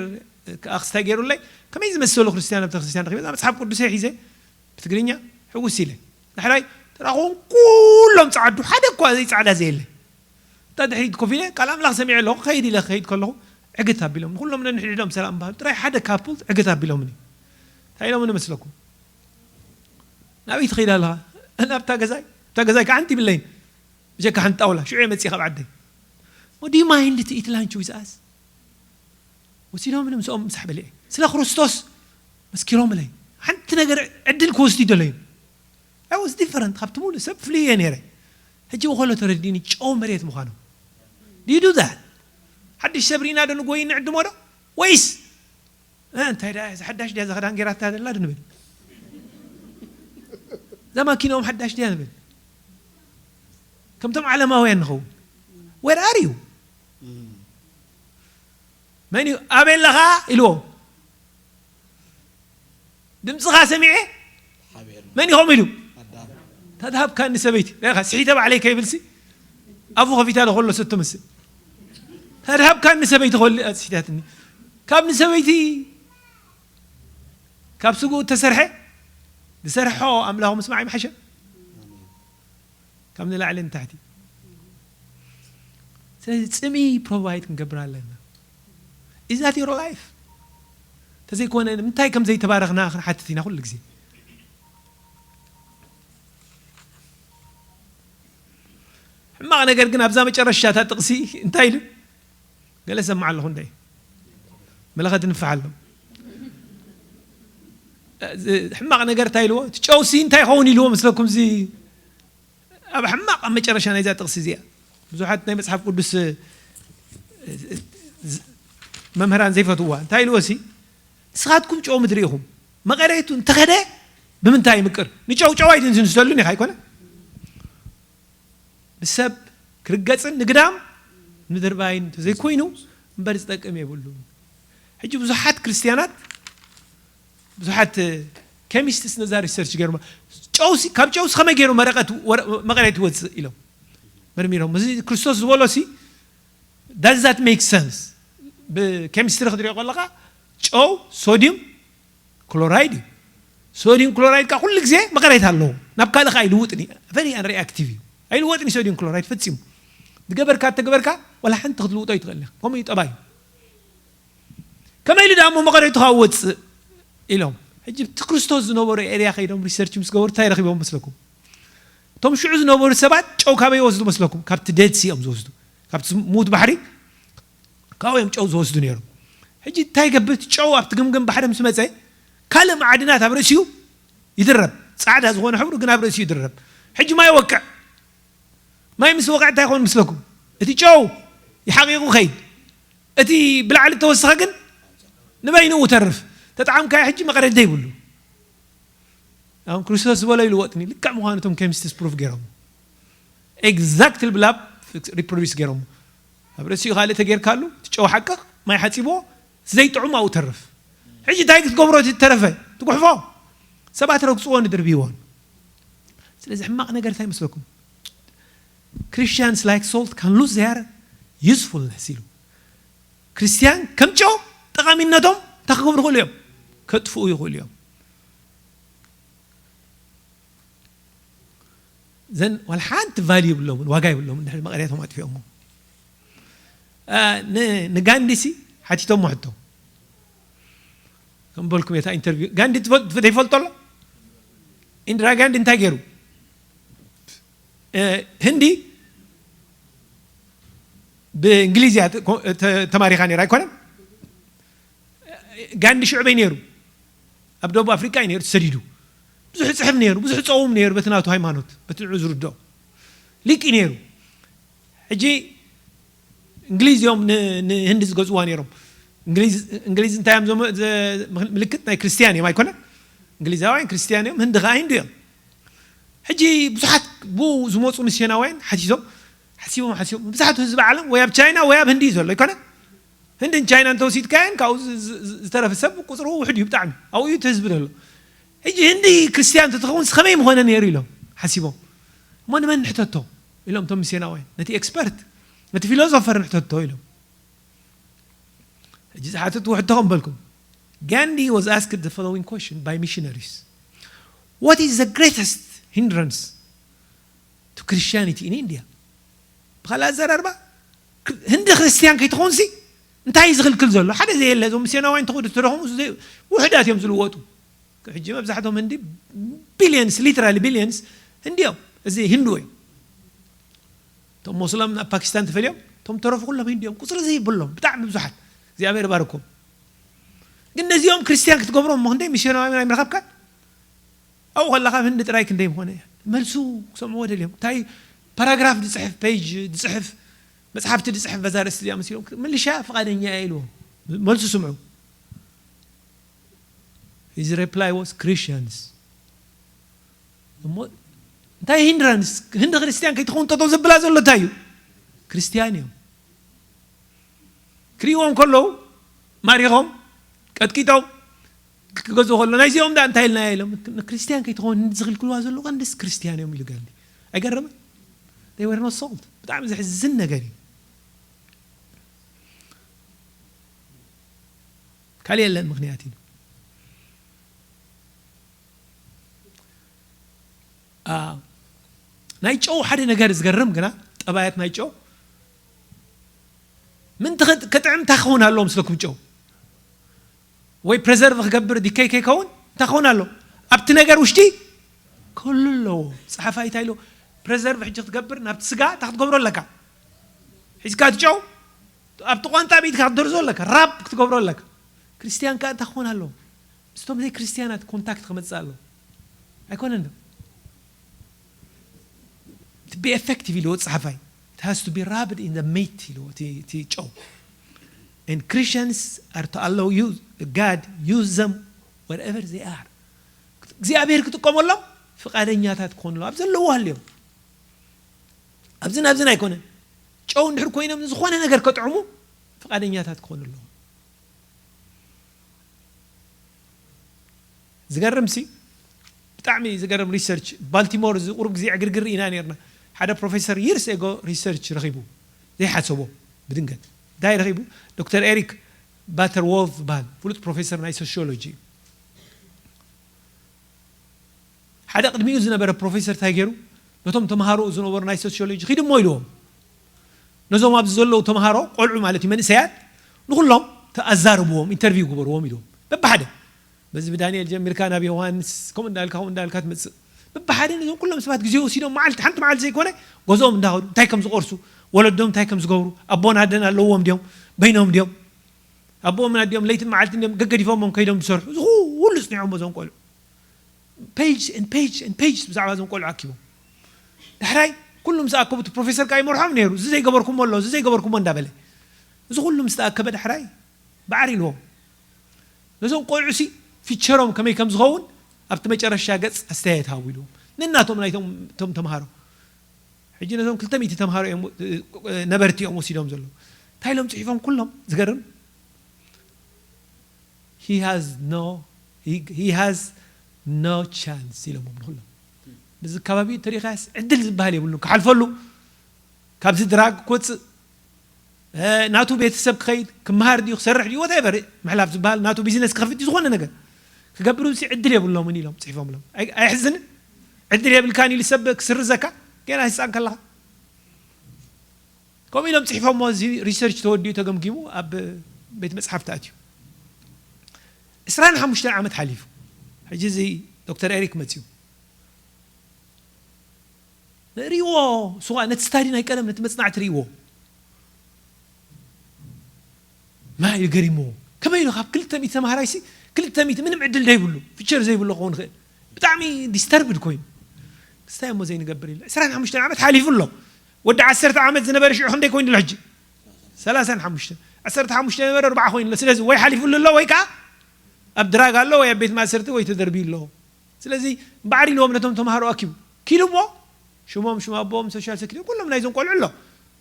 ክኣ ክስታይ ገይሩለይ፣ ከመይ ዝመሰሉ ክርስትያን ኣብ ቤተክርስትያን ረኺበ፣ እዛ መጽሓፍ ቅዱሰይ ሒዘ ብትግርኛ ሕውስ ኢለ። ዳሕራይ ተራኸቦም፣ ኩሎም ጸዓዱ፣ ሓደ እኳ ዘይጸዓዳ ዘየለ። እታ ድሕሪት ኮፍ ኢለ ቃል ኣምላኽ ሰሚዐ ኣለኹ። ከይድ ኢለ ክኸይድ ከለኹ ዕግት ኣቢሎም፣ ንኹሎም ነንሕድሕዶም ሰላም በሃሉ። ጥራይ ሓደ ካፕል ዕግት ኣቢሎምኒ። እንታይ ኢሎምኒ መስለኩም? ናበይ ትኸይድ ኣለኻ? ናብታ ገዛይ። እታ ገዛይ ከዓ ሓንቲ ይብለይን። ብጀካ ሓንቲ ጣውላ። ሽዑ እየ መጺእ ካብ ዓደይ። What do you mind to eat lunch with us? ወሲዶምኒ፣ ምስኦም ምሳሕ በሊዐ። ስለ ክርስቶስ መስኪሮምለይ። ሓንቲ ነገር ዕድል ክወስዱ ይደለዩ። I was different፣ ካብቲ ሙሉእ ሰብ ፍሉይ እየ ነይረ። ሕጂ ወኸሎ ተረዲእኒ ጨው መሬት ምዃኖም። Do you do that? ሓድሽ ሰብ ርኢና ዶ ንጎይ ንዕድሞ ዶ? ወይስ፣ "እ፣ እንታይ ደኣ እዛ ሓዳሽ ድያ፣ እዛ ክዳን ገይራታ ዘላ?" ዶ ንብል? "እዛ ማኪንኦም ሓዳሽ ድያ?" ንብል። ከምቶም ዓለማውያን ንኸውን። Where are you? መን እዩ? "ኣበይ ኣለኻ?" ኢልዎ። "ድምፅኻ ሰሚዐ?" ሓቢር መን ኢኹም ኢሉ። ኣዳም። "ተድሃብካኒ ሰበይቲ." ዳይኻ ስሒተ ባዕለይ ከይብልሲ፣ ኣፉ ከፊታ ዶ ከሎ ሰቶ መስል። "ተድሃብካኒ ሰበይቲ ከሉ ኣስሒታትኒ። ካብ ንሰበይቲ፣ ካብ ስግኡ እተሰርሐ፣ ዝሰርሖ ኣምላኹ ምስማዕ ይምሓሸ ካብ ንላዕሊ ንታሕቲ። ስለዚ ጽምኢ ፕሮቫይድ ክንገብር ኣለና። Is that your life? ተዘይኮነ ንምንታይ ከም ዘይተባረኽና ክንሓትት ኢና ኩሉ ግዜ። ሕማቕ ነገር ግን ኣብዛ መጨረሻ እታ ጥቕሲ እንታይ ኢሉ? ገለ ሰማዕ ኣለኹ እንደ መለኸት ንፋሕ ኣሎ። እዚ ሕማቕ ነገር እንታይ ኢልዎ? እቲ ጨውሲ እንታይ ይኸውን ኢልዎ መስለኩም? እዚ ኣብ ሕማቕ ኣብ መጨረሻ ናይዛ ጥቕሲ እዚኣ ብዙሓት ናይ መጽሓፍ ቅዱስ፣ እ፣ እ፣ ዝ-፣ መምህራን ዘይፈትውዋ። እንታይ ኢልዎ ሲ? "ንስኻትኩም ጨው ምድሪ ኢኹም። መቐረይቱ እንተኸደ ብምንታይ ይምቅር?" ንጨው ጨው ኣይትንስንሰሉን ኢኻ ኣይኮነ? ብሰብ ክርገጽን ንግዳም ንድርባይን እንተዘይኮይኑ እምበር ዝጠቅም የብሉን። ሕጂ ብዙሓት ክርስትያናት፣ ብዙሓት፣ እ፣ ኬሚስትስ ነዛ ሪሰርች ገይሮም፣ "ጨውሲ፣ ካብ ጨውሲ ከመይ ገይሩ መረቐት ወረ-፣ መቐረት ይወጽእ?" ኢሎም መርሚሮም። እዚ ክርስቶስ ዝበሎ ሲ፣ does that make sense? ብኬሚስትሪ ክትሪኦ ከለኻ ጨው ሶድዩም ክሎራይድ እዩ። ሶድዩም ክሎራይድ ከኣ ኩሉ ግዜ መቐረት ኣለዎ። ናብ ካልእ ከኣ ኣይልውጥን እዩ። Very unreactive እዩ። ኣይልወጥን እዩ ሶድዩም ክሎራይድ ፈጺሙ። ዝገበርካ እተገበርካ ዋላ ሓንቲ ክትልውጦ ኣይትኽእልን ኢኻ። ከምኡ እዩ ጠባዩ። ከመይ ኢሉ ደኣ እሞ መቐረቱ ካብ ወጽእ ኢሎም። ሕጂ እቲ ክርስቶስ ዝነበሩ ኤርያ ከይዶም ሪሰርች ምስ ገበሩ እንታይ ረኺቦም መስለኩም? እቶም ሽዑ ዝነበሩ ሰባት ጨው ካበይ ይወስዱ መስለኩም? ካብቲ ዴድ ሲ እዮም ዝወስዱ። ካብቲ ሙት ባሕሪ ካብኡ እዮም ጨው ዝወስዱ ነይሮም። ሕጂ እንታይ ይገብር? እቲ ጨው ኣብቲ ግምግም ባሕሪ ምስ መጸ ካልእ መዓድናት ኣብ ርእሲኡ ይድረብ። ጻዕዳ ዝኾነ ሕብሩ ግን ኣብ ርእሲኡ ይድረብ። ሕጂ ማይ ይወቅዕ። ማይ ምስ ወቅዐ እንታይ ይኸውን ምስለኩም? እቲ ጨው ይሓቂቑ ይኸይድ። እቲ ብላዕሊ እተወሰኸ ግን ንበይንኡ ተርፍ። ተጠዓምካዮ ሕጂ መቐረት ዘይብሉ። ኣሁን ክርስቶስ ዝበሎ ይልወጥኒ። ልክዕ ምዃኑ እቶም ኬሚስትስ ፕሩፍ ገይሮም። ኤግዛክትሊ ብላብ ሪፕሮዲስ ገይሮም። ኣብ ርእሲኡ ካልእ ተጌርካሉ፣ እቲ ጨው ሓቅቕ፣ ማይ ሓጺብዎ፣ ዘይጥዑም ኣብኡ ተርፍ። ሕጂ እንታይ ክትገብሮ እቲ ተረፈ? ትጉሕፎ። ሰባት ረግጽዎን ይድርብይዎን። ስለዚ ሕማቕ ነገር እንታይ ይመስለኩም? Christians like salt can lose their usefulness ኢሉ። ክርስትያን ከም ጨው ጠቓሚነቶም እንታይ ክገብሩ ይኽእሉ እዮም? ከጥፍኡ ይኽእሉ እዮም። ዘን ዋላ ሓንቲ ቫልዩ የብሎምን፣ ዋጋ የብሎምን፣ ድሕሪ መቐርያቶም ኣጥፊኦሞ። አ፣ ን-፣ ንጋንዲ ሲ ሓቲቶሞ ሕቶ። ከም በልኩም እታ ኢንተርቪው፣ ጋንዲ ትፈ-፣ ዘይፈልጦ ኣሎ? ኢንድራ ጋንዲ እንታይ ገይሩ? እ፣ ህንዲ ብእንግሊዝ እያ ተ-፣ ኮ-፣ ተ-፣ ተማሪኻ ነይራ ኣይኮነን? ጋንዲ ሽዑ በይ ነይሩ? ኣብ ደቡብ ኣፍሪቃ እዩ ነይሩ ተሰዲዱ። ብዙሕ ይጽሕፍ ነይሩ፣ ብዙሕ ይጸውም ነይሩ፣ በቲ ናቱ ሃይማኖት፣ በቲ ንዑ ዝርድኦ። ሊቅ እዩ ነይሩ። ሕጂ እንግሊዝ እዮም ን-፣ ንህንዲ ዝገዝእዋ ነይሮም። እንግሊዝ፣ እንግሊዝ እንታይ እዮም ዘመ-፣ ዘ-፣ ምልክት ናይ ክርስትያን እዮም ኣይኮነን? እንግሊዛውያን ክርስትያን እዮም፣ ህንዲ ኸዓ ሂንዱ እዮም። ሕጂ ብዙሓት ብኡ ዝመፁ ሚስዮናውያን ሓሲሶም፣ ሓሲቦም፣ ሓሲቦም፣ ብዙሓት ህዝቢ ዓለም ወይ ኣብ ቻይና ወይ ኣብ ህንዲ እዩ ዘሎ ኣይኮነን? ህንድን ቻይናን እንተወሲድካየን ካብኡ ዝ- ዝ- ዝ- ዝተረፈ ሰብ ቁፅሩ ውሕድ እዩ ብጣዕሚ። ኣብኡ እዩ እቲ ህዝቢ ዘሎ። ሕጂ ህንዲ ክርስትያን እንተትኸውን ከመይ ምኾነ ነይሩ ኢሎም ሓሲቦም። እሞ ንመን ንሕተቶ ኢሎም እቶም ሚስዮናውያን? ነቲ ኤክስፐርት፣ ነቲ ፊሎዞፈር ንሕተቶ ኢሎም። ሕጂ ዝሓተትዎ ሕቶ ከም በልኩም፣ Gandhi was asked the following question by missionaries: What is the greatest hindrance to Christianity in India? ብኻልእ ኣዘራርባ፣ ህንዲ ክርስትያን ከይትኾንሲ እንታይ እዩ ዝኽልክል ዘሎ? ሓደ ዘየለ፣ እዞም ሚስዮናውያን እንተኾዱ ተደኸሙ ውሕዳት እዮም ዝልወጡ። ሕጂ መብዛሕቶም ህንዲ ቢልየንስ፣ ሊትራሊ ቢልየንስ ህንዲ እዮም። እዚ ህንዱ እዮም። እቶም ሞስሎም ናብ ፓኪስታን ተፈልዮም፣ እቶም ተረፉ ኩሎም ህንዲ እዮም። ቁፅሪ ዘይብሎም ብጣዕሚ ብዙሓት፣ እግዚኣብሔር ባርኮም። ግን ነዚኦም ክርስትያን ክትገብሮም እሞ ክንደይ ሚስዮናዊ ኣይምረኸብካን? ኣብኡ ከለኻ ህንዲ ጥራይ ክንደይ ምኾነ? መልሱ ክሰምዕዎ ደልዮም። እንታይ ፓራግራፍ ዝፅሕፍ፣ ፔጅ ዝፅሕፍ፣ መፅሓፍቲ ዝፅሕፍ በዛ ርእሲ እዚኣ መሲሎም፣ ምልሻ ፍቓደኛ እየ ኢልዎም። መልሱ ስምዑ። His reply was Christians. እሞ እንታይ ሂንድራንስ? ህንዲ ክርስትያን ከይትኸውን ጠጠው ዘብላ ዘሎ እንታይ እዩ? ክርስትያን እዮም። ክሪእዎም ከለዉ ማሪኾም ቀጥቂጦም ክገዝኡ ከሎ፣ ናይዚኦም ዳ እንታይ ኢልና ኢሎም? ንክርስትያን ከይትኸውን ህንዲ ዝኽልክልዋ ዘለዉ ቀንዲስ ክርስትያን እዮም ኢሉ ጋንዲ። ኣይገርምን? They were not sold። ብጣዕሚ ዘሕዝን ነገር እዩ። ካልእ የለን ምኽንያት እዩ። ናይ ጨው ሓደ ነገር ዝገርም ግና፣ ጠባያት ናይ ጨው ምንቲ ከጥዕም እንታይ ክኸውን ኣለዎ ምስለኩም? ጨው ወይ ፕሬዘርቭ ክገብር ዲከይ ከይከውን እንታይ ክኸውን ኣለዎ? ኣብቲ ነገር ውሽጢ ክህሉ ኣለዎ። ጸሓፋይ እንታይ ኢሉ? ፕሬዘርቭ ሕጂ ክትገብር ናብቲ ስጋ እንታይ ክትገብሮ ኣለካ? ሒዝካ እቲ ጨው ኣብቲ ቋንጣ ብኢድካ ክትደርዞ ኣለካ፣ ራብ ክትገብሮ ኣለካ። ክርስትያን ከኣ እንታይ ክኾን ኣለዎ? ምስቶም ዘይክርስትያናት ኮንታክት ክመጽእ ኣለዎ። ኣይኮነን ዶ? To be effective ኢልዎ ጸሓፋይ፣ it has to be rubbed in the meat ኢልዎ እቲ ጨው። And Christians are to allow you, God use them wherever they are። እግዚኣብሔር ክጥቀመሎም ፍቓደኛታት ክኾኑ ኣለዎም። ኣብ ዘለዎ ሃልዮም ኣብዝን ኣብዝን ኣይኮነን። ጨው እንድሕር ኮይኖም ዝኾነ ነገር ከጥዕሙ ፍቓደኛታት ክኾኑ ኣለዎም። ዝገርም ሲ ብጣዕሚ ዝገርም ሪሰርች። ባልቲሞር እዚ ቁሩብ ግዜ ዕግርግር ኢና ነርና። ሓደ ፕሮፌሰር ይርስ ኤጎ ሪሰርች ረኺቡ ዘይሓሰቦ ብድንገት እንታይ ረኺቡ? ዶክተር ኤሪክ ባተርዎልፍ ዝበሃል ፍሉጥ ፕሮፌሰር ናይ ሶሲዮሎጂ እዩ። ሓደ ቅድሚኡ ዝነበረ ፕሮፌሰር እንታይ ገይሩ? ነቶም ተምሃሮ ዝነበሩ ናይ ሶሲዮሎጂ ኺድሞ ኢልዎም፣ ነዞም ኣብዚ ዘለዉ ተምሃሮ ቆልዑ ማለት እዩ መንእሰያት ንኩሎም ኣዛርብዎም፣ ኢንተርቪው ግበርዎም ኢልዎም። በብሓደ በዚ ብዳንኤል ጀሚርካ ናብ ዮሃንስ ከምኡ እንዳልካ ከምኡ እንዳልካ ትመፅእ። በብሓደ ነዞም ኩሎም ሰባት ግዜ ወሲዶም መዓልቲ ሓንቲ መዓልቲ ዘይኮነ ገዝኦም እንዳኸዱ እንታይ ከም ዝቆርሱ፣ ወለዶም እንታይ ከም ዝገብሩ፣ ኣቦን ኣደን ኣለዎም ድዮም፣ በይኖም ድዮም፣ ኣቦኦምን ኣዲኦም ለይትን መዓልትን ድዮም ገገዲፎሞም ከይዶም ዝሰርሑ፣ እዚ ኩሉ ፅኒዖም እዞም ቆልዑ። ፔጅ ን ፔጅ ን ፔጅ ብዛዕባ እዞም ቆልዑ ኣኪቦም። ዳሕራይ ኩሉ ምስ ኣከቡ እቲ ፕሮፌሰር ከኣ ይመርሖም ነይሩ። እዚ ዘይገበርኩሞ ኣሎ፣ እዚ ዘይገበርኩሞ እንዳበለ። እዚ ኩሉ ምስ ተኣከበ ዳሕራይ በዓር ኢልዎም። ነዞም ቆልዑ ሲ ፊቸሮም ከመይ ከም ዝኸውን ኣብቲ መጨረሻ ገጽ ኣስተያየት ሃቡ ኢልዎም። ነናቶም ናይቶም እቶም ተምሃሮ። ሕጂ ነዞም ክልተ ሚእቲ ተምሃሮ እዮም ነበርቲ እዮም ወሲዶም ዘለዉ። እንታይ ኢሎም ጽሒፎም ኩሎም? ዝገርም። He has no, he, he has no chance ኢሎሞም ንኹሎም። ነዚ ከባቢ ተሪኻያስ ዕድል ዝበሃል የብሉን ክሓልፈሉ፣ ካብዚ ድራግ ክወፅእ፣ እ፣ ናቱ ቤተሰብ ክኸይድ፣ ክመሃር ድዩ፣ ክሰርሕ ድዩ፣ ወቴቨር ምሕላፍ ዝበሃል፣ ናቱ ቢዝነስ ክኸፍት ድዩ፣ ዝኾነ ነገር ክገብር ሲ ዕድል የብሎምን ኢሎም ፅሒፎምሎም። ኣይ-፣ ኣየሕዝንን? ዕድል የብልካን ኢሉ ሰብ ክስርዘካ ገና ህፃን ከለኻ። ከምኡ ኢሎም ፅሒፎሞ፣ እዚ ሪሰርች ተወዲኡ ተገምጊሙ ኣብ ቤት መፅሓፍቲ ኣትዩ። ዕስራን ሓሙሽተን ዓመት ሓሊፉ። ሕጂ እዚ ዶክተር ኤሪክ መፅዩ። ርእይዎ፣ ስዋ ነቲ ስታዲ ናይ ቀደም ነቲ መጽናዕቲ ርእይዎ። ማ ኢሉ ገሪምዎ። ከመይ ኢሉ ካብ ክልተ ሚእቲ ተምሃራይሲ ክልተ ሚእቲ ምንም ዕድል ዘይብሉ፣ ፊቸር ዘይብሉ ክኸውን ይኽእል። ብጣዕሚ ዲስተርብድ ኮይኑ። ክስታይ እሞ ዘይንገብር ኢሉ። ዕስራን ሓሙሽተን ዓመት ሓሊፉ ኣሎ። ወዲ ዓሰርተ ዓመት ዝነበረ ሽዑ ክንደይ ኮይኑ ኣሎ ሕጂ? ሰላሳን ሓሙሽተን። ዓሰርተ ሓሙሽተ ነበረ ኣርባዓ ኮይኑ ኣሎ። ስለዚ ወይ ሓሊፉሉ ኣሎ ወይ ከኣ ኣብ ድራግ ኣሎ ወይ ኣብ ቤት ማእሰርቲ ወይ ተደርብዩ ኣሎ። ስለዚ እምበኣር ኢልዎም ነቶም ተምሃሮ ኣኪቡ። ኪዱ እሞ ሽሞም፣ ሽም ኣቦኦም፣ ሶሻል ሴኩሪቲ፣ ኩሎም ናይዞም ቆልዑ ኣሎ።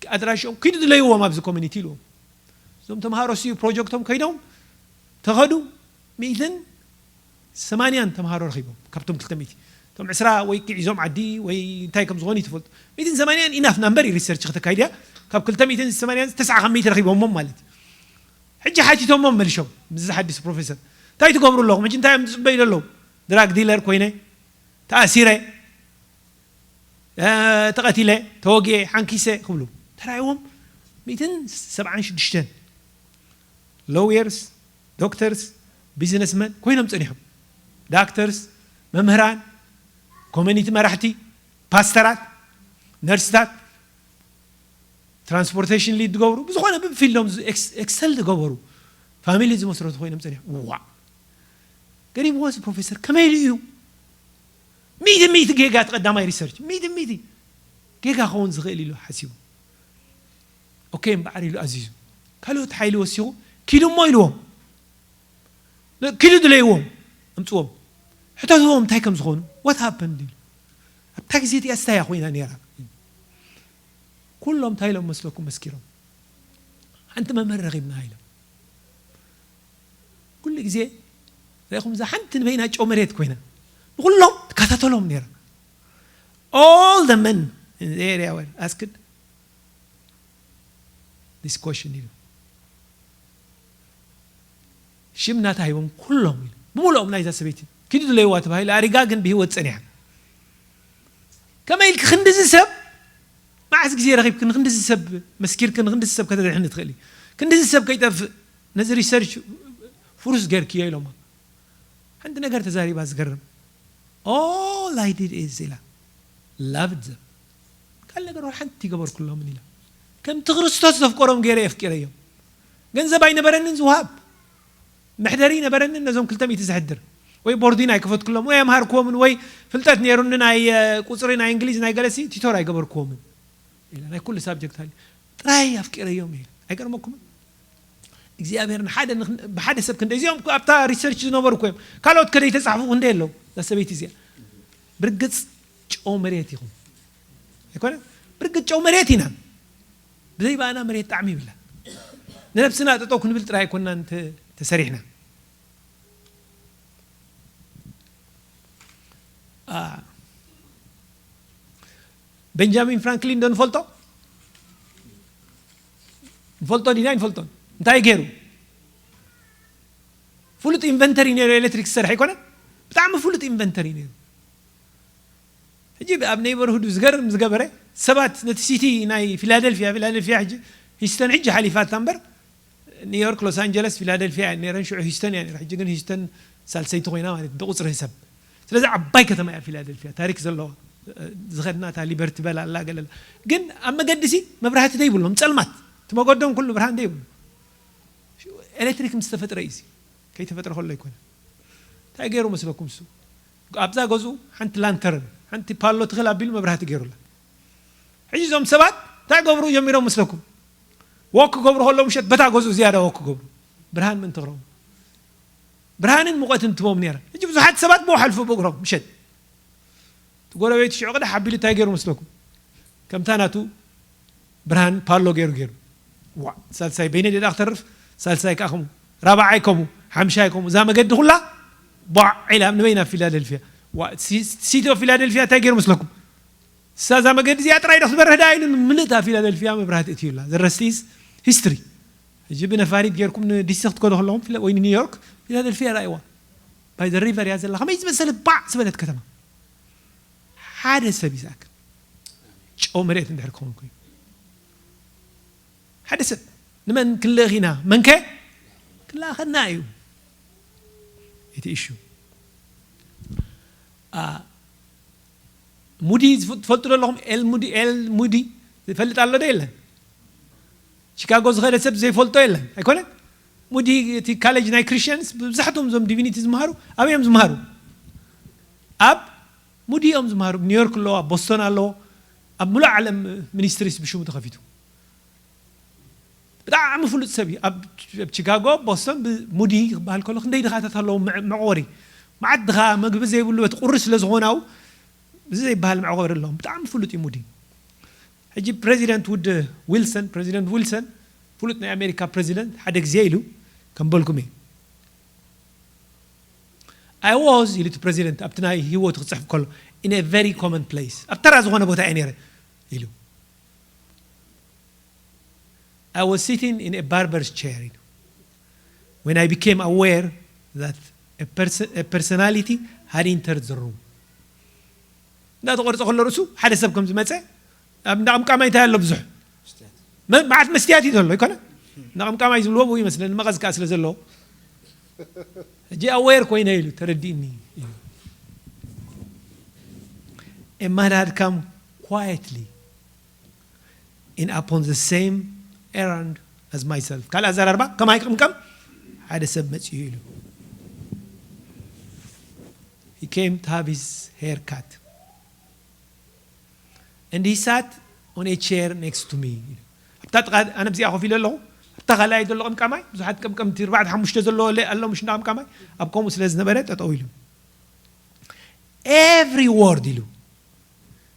ኣድራሽኦም ኪዱ ድለይዎም ኣብዚ ኮሚኒቲ ኢልዎም። እዞም ተምሃሮ ሲ ፕሮጀክቶም ከይዶም ተኸዱ ሚእትን ሰማንያን ተምሃሮ ረኺቦም ካብቶም ክልተ ሚእቲ። እቶም ዕስራ ወይ ግዒዞም ዓዲ ወይ እንታይ ከም ዝኾኑ ይትፈልጡ። ሚእትን ሰማንያን ኢናፍ ናምበር ዩ ሪሰርች ከተካይድያ። ካብ ክልተ ሚእትን ሰማንያን ተስዓ ካብ ሚእቲ ረኺቦሞም ማለት እዩ። ሕጂ ሓቲቶሞም መሊሾም ምስዚ ሓዲስ ፕሮፌሰር እንታይ ትገብሩ ኣለኹም? ሕጂ እንታይ እዮም ዝፅበዩ ዘለዉ? ድራግ ዲለር ኮይነ ተኣሲረ ተቐቲለ ተወጊኤ ሓንኪሰ ክብሉ ተራእዎም። ሚእትን ሰብዓን ሽዱሽተን ሎየርስ፣ ዶክተርስ፣ ቢዝነስመን ኮይኖም ጸኒሖም። ዳክተርስ፣ መምህራን፣ ኮሚኒቲ መራሕቲ፣ ፓስተራት፣ ነርስታት፣ ትራንስፖርቴሽን ሊድ ዝገብሩ ብዝኾነ ብፊልዶም ኤክሰል ዝገበሩ ፋሚሊ ዝመስረቱ ኮይኖም ጸኒሖም። ዋ ገሪምዎ እዚ ፕሮፌሰር ከመይ ኢሉ እዩ ሚእቲ ሚእቲ ጌጋ እቲ ቀዳማይ ሪሰርች ሚእቲ ሚእቲ ጌጋ ክኸውን ዝኽእል ኢሉ ሓሲቡ። ኦኬ እምበዓር ኢሉ ኣዚዙ። ካልኦት ሓይሊ ወሲኹ ኪዱ እሞ ኢልዎም። ኪዱ ድለይዎም ኣምፅዎም። ሕተትዎም እንታይ ከም ዝኾኑ what happened ኢሉ። ኣብታ ግዜ እቲኣ ስታያ ኮይና ነይራ። ኩሎም እንታይ ኢሎም መስለኩም መስኪሮም? ሓንቲ መምህር ረኺብና ኢሎም። ኩሉ ግዜ ርኢኹም እዛ ሓንቲ ንበይና ጨው መሬት ኮይና ንኩሎም ትከታተሎም ነይራ። All the men in the area were asked this question ኢሉ ሽም ናታ ሂቦም ኩሎም ኢሉ ብምሉኦም ናይዛ ሰበይቲ ኪዱ ድለይዋ ተባሂሉ ኣሪጋ ግን ብህይወት ጸኒሓ። ከመይ ኢልክ ክንድዚ ሰብ መዓስ ግዜ ረኺብክ ንክንድዚ ሰብ መስኪርክ ንክንድዚ ሰብ ከተድሕኒ ትኽእሊ? ክንድዚ ሰብ ከይጠፍእ ነዚ ሪሰርች ፍሩስ ገርክዮ ኢሎማ። ሓንቲ ነገር ተዛሪባ ዝገርም። All I did is ኢላ loved them ካልእ ነገር ሓንቲ ይገበርኩሎምን ኢላ። ከምቲ ክርስቶስ ዘፍቀሮም ገይረ የፍቂረዮም። ገንዘብ ኣይነበረንን ዝውሃብ መሕደሪ ነበረንን ነዞም ክልተ ሚእቲ ዘሕድር ወይ ቦርዲን ኣይከፈትኩሎም ወይ ኣምሃርክዎምን ወይ ፍልጠት ነይሩኒ ናይ ቁፅሪ ናይ እንግሊዝ ናይ ገለሲ ቲቶር ኣይገበርክዎምን ኢላ ናይ ኩሉ ሳብጀክት ሃልዩ ጥራይ ኣፍቂረዮም ኢላ ኣይገርመኩምን እግዚኣብሔር ንሓደ ንኽ- ብሓደ ሰብ ክንደ እዚኦም እኮ ኣብታ ሪሰርች ዝነበሩ እኮ እዮም ካልኦት ከደይ ተፃሕፉ ክንደ ኣለዉ እዛ ሰበይቲ እዚኣ ብርግፅ ጨው መሬት ኢኹም ኣይኮነ ብርግፅ ጨው መሬት ኢና ብዘይ ባእና መሬት ጣዕሚ ይብላ ንነብስና ጠጠው ክንብል ጥራይ ኣይኮናን ተ- ተሰሪሕና ቤንጃሚን ፍራንክሊን ዶ ንፈልጦ ንፈልጦ ዲና ንፈልጦን እንታይ ገይሩ ፍሉጥ ኢንቨንተር እዩ ነይሩ ኤሌክትሪክ ዝሰርሕ ኣይኮነ ብጣዕሚ ፍሉጥ ኢንቨንተር እዩ ነይሩ ሕጂ ኣብ ኔይበርሁዱ ዝገርም ዝገበረ ሰባት ነቲ ሲቲ ናይ ፊላደልፊያ ፊላደልፊያ ሕጂ ሂስተን ሕጂ ሓሊፋታ እምበር ኒውዮርክ ሎስ ኣንጀለስ ፊላደልፊያ እያ ነረን ሽዑ ሂስተን እያ ነራ ሕጂ ግን ሂስተን ሳልሰይቲ ኮይና ማለት ብቁፅሪ ሰብ ስለዚ ዓባይ ከተማ እያ ፊላደልፊያ ታሪክ ዘለዋ ዝኸድናታ ሊበርቲ በላ ኣላ ገለላ ግን ኣብ መገዲ ሲ መብራህቲ ደይብሎም ፀልማት እቲ መገዶም ኩሉ ብርሃን ደይብሉ ኤሌክትሪክ ምስ ተፈጥረ እዩ ከይተፈጥረ ከሎ ኣይኮነ እንታይ ገይሩ መስለኩም እሱ ኣብዛ ገዝኡ ሓንቲ ላንተርን ሓንቲ ፓሎ ትኽል ኣቢሉ መብራህቲ ገይሩላ ሕጂ እዞም ሰባት እንታይ ገብሩ ጀሚሮም መስለኩም ወክ ክገብሩ ከለዉ ምሸት በታ ገዝኡ ዝያዳ ወክ ክገብሩ ብርሃን ምእንቲ ክረኽቡ ብርሃንን ሙቐትን ትቦም ነይራ ሕጂ ብዙሓት ሰባት ብኡ ሓልፉ ብእግሮም ምሸት እቲ ጎረቤት ሽዑ ቅዳሕ ኣቢሉ እንታይ ገይሩ መስለኩም ከምታ ናቱ ብርሃን ፓሎ ገይሩ ገይሩ ዋ ሳልሳይ በይነ ደዳ ክተርፍ ሳልሳይ ከዓ ከምኡ ራብዓይ ከምኡ ሓምሻይ ከምኡ እዛ መገዲ ኩላ ቧዕ ኢላ ንበይና ፊላደልፊያ ሲቲ ኦፍ ፊላደልፊያ እንታይ ገይሩ መስለኩም እሳ እዛ መገዲ እዚኣ ጥራይ ዶ ክትበርህ ደኣ ኢሉ ንምልእታ ፊላደልፊያ መብራህቲ እትዩላ the rest is history ሕጂ ብነፋሪት ገይርኩም ንዲሲ ክትከዱ ከለኹም ወይ ንኒውዮርክ ፊላደልፊያ ራእይዋ by the river እያ ዘላ ከመይ ዝበሰለ ባዕ ዝበለት ከተማ ሓደ ሰብ ይዝኣክል ጨው መሬት እንድሕር ክኸውን ኮይኑ ሓደ ሰብ ንመን ክንልእኽ ኢና መንከ ክልኣኸና እዩ እቲ እሹ ሙዲ ትፈልጡ ዘለኹም ኤል ሙዲ ኤል ሙዲ ዝፈልጥ ኣሎ ዶ የለን ቺካጎ ዝኸደ ሰብ ዘይፈልጦ የለን ኣይኮነን ሙዲ እቲ ካሌጅ ናይ ክርስቲያንስ ብብዛሕቶም እዞም ዲቪኒቲ ዝመሃሩ ኣበይ እዮም ዝመሃሩ ኣብ ሙዲ እዮም ዝመሃሩ ኒውዮርክ ኣለዎ ኣብ ቦስቶን ኣለዎ ኣብ ሙሉእ ዓለም ሚኒስትሪስ ብሽሙ ተኸፊቱ ብጣዕሚ ፍሉጥ ሰብ እዩ ኣብ ቺካጎ ቦስቶን ሙዲ ክበሃል ከሎ ክንደይ ድኻታት ኣለዎ መዕቆሪ መዓት ድኻ መግቢ ዘይብሉ በቲ ቁሪ ስለ ዝኾናው እዚ ዘይበሃል መዕቆሪ ኣለዎም ብጣዕሚ ፍሉጥ እዩ ሙዲ ሕጂ ፕሬዚደንት ውድ ዊልሰን ፕሬዚደንት ዊልሰን ፍሉጥ ናይ ኣሜሪካ ፕሬዚደንት ሓደ ግዜ ኢሉ ከም በልኩም እየ። I was ኢሉ እቲ ፕሬዚደንት ኣብቲ ናይ ህይወቱ ክፅሕፍ ከሎ in a very common place፣ ኣብ ተራ ዝኾነ ቦታ እየ ነይረ ኢሉ። I was sitting in a barber's chair ኢሉ። When I became aware that a, person, a personality had entered the room። እንዳተቆርፀ ከሎ ርእሱ ሓደ ሰብ ከም ዝመፀ ኣብ እንዳ ቅምቃማይ እንታይ ኣሎ ብዙሕ መ- መዓት መስትያት እዩ ዘሎ ኣይኮነ። እንዳ ቅምቃማይ ዝብልዎ ብኡ ይመስለኒ መቐዝ ከዓ ስለ ዘለዎ ሕጂ ኣዌር ኮይነ ኢሉ ተረዲእኒ ኢሉ። A man had come quietly in upon the same errand as myself። ካልእ ኣዘራርባ ከማይ ቅምቀም ሓደ ሰብ መፅዩ ኢሉ። He came to have his hair cut and he sat on a chair next to me። ኣብታ ጥቓ ኣነ ብዚኣ ኮፍ ኢለ ኣለኹ። ኣብታ ካልኣይ ዘሎ ቅምቃማይ ብዙሓት ቅምቅምቲ ኣርባዕተ ሓሙሽተ ዘለዎ ኣሎ ምሽ እንዳ ቅምቃማይ ኣብ ከምኡ ስለ ዝነበረ ጠጠው ኢሉ። Every word ኢሉ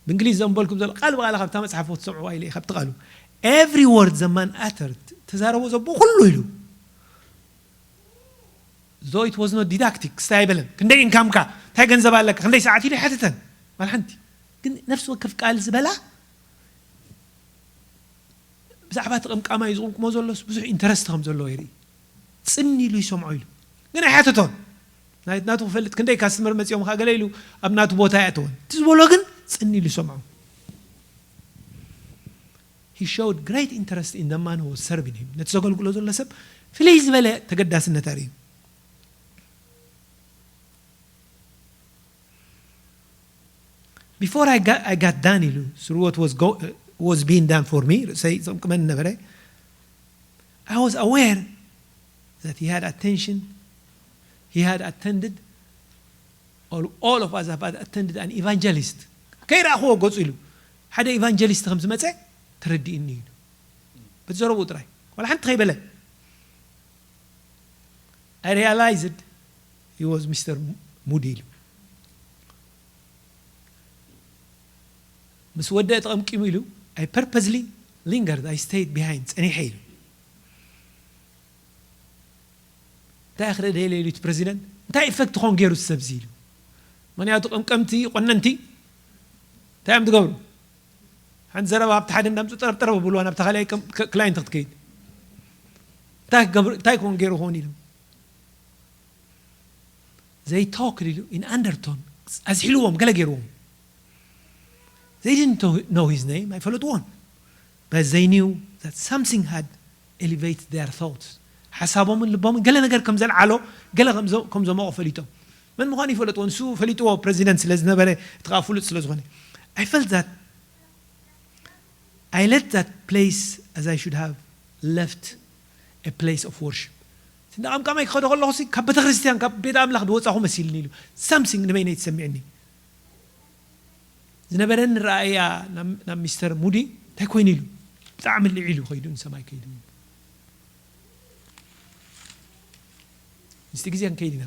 ብእንግሊዝ ዘንበልኩም ዘሎ ቃል ብቓል ካብታ መፅሓፍ ክትሰምዕዋ ኢለ እየ ካብቲ ቃሉ። Every word the man uttered ተዛረቦ ዘቦ ኩሉ ኢሉ። Though it was not didactic ክስታይ ኣይበለን። ክንደይ ኢንካምካ እንታይ ገንዘብ ኣለካ ክንደይ ሰዓት ኢሉ ይሓትተን ማል ሓንቲ ግን ነፍሲ ወከፍ ቃል ዝበላ ብዛዕባ እቲ ቅምቃማይ ዝቕምቅሞ ዘሎስ ብዙሕ ኢንተረስት ከም ዘለዎ የርኢ። ፅን ኢሉ ይሰምዖ ኢሉ ግን ኣይሓተቶን። ናይ ናቱ ክፈልጥ ክንደይ ካስትመር መፂኦም ከዓ ገለ ኢሉ ኣብ ናቱ ቦታ ይኣተወን እቲ ዝበሎ ግን ፅን ኢሉ ይሰምዖ። He showed great interest in the man who was serving him። ነቲ ዘገልግሎ ዘሎ ሰብ ፍልይ ዝበለ ተገዳስነት ኣርእዩ። Before I got, I got done ኢሉ through what was, go, was being done for me ርእሰይ ዘቕምቅመኒ ነበረ። I was aware that he had attention, he had attended, all, all of us have attended an evangelist። ከይረኣኽዎ ገፁ ኢሉ ሓደ ኢቫንጀሊስት ከም ዝመፀ ተረዲእኒ ኢሉ በቲ ዘረብኡ ጥራይ ዋላ ሓንቲ ከይበለ። I realized he was ሚስተር ሙዲ ኢሉ ምስ ወደአ ተቐምቂሙ ኢሉ። I purposely lingered, I stayed behind፣ ፀኒሐ ኢሉ። እንታይ ክርኢ ደለ ኢሉ እቲ ፕረዚደንት እንታይ ኢፈክት ኾን ገይሩ እቲ ሰብዚ ኢሉ። ምክንያቱ ቀምቀምቲ ቆነንቲ እንታይ እዮም ትገብሩ? ሓንቲ ዘረባ ኣብቲ ሓደ እንዳምፁ ጠረብ ጠረብ ብልዋ ናብታ ካልኣይ ክላይንት ክትከይድ እንታይ ክገብሩ እንታይ ክኾን ገይሩ ኾን ኢሉ። They talk ኢሉ in undertone ኣዝሒልዎም ገለ ገይርዎም። They didn't know his name ኣይፈለጥዎን። But they knew that something had elevated their thoughts ሓሳቦምን ልቦምን ገለ ነገር ከም ዘልዓሎ ገለ ከም ዘሞቆ ፈሊጦም። መን ምዃኑ ይፈለጥዎ ንሱ ፈሊጥዎ ፕረዚደንት ስለ ዝነበረ እቲ ከዓ ፍሉጥ ስለ ዝኾነ። I felt that I left that place as I should have left a place of worship። እንዳ ቀምቃማይ ክኸዶ ከለኹ ካብ ቤተክርስትያን ካብ ቤተ ኣምላኽ ዝወፃኹ መሲልኒ ኢሉ። ሳምሲንግ ንበይነይ ተሰሚዕኒ። ዝነበረኒ ረኣያ ናብ ሚስተር ሙዲ እንታይ ኮይኑ ኢሉ ብጣዕሚ ልዒሉ ከይዱ ንሰማይ ከይዱ ምስቲ ግዜ ክንከይድ ኢና።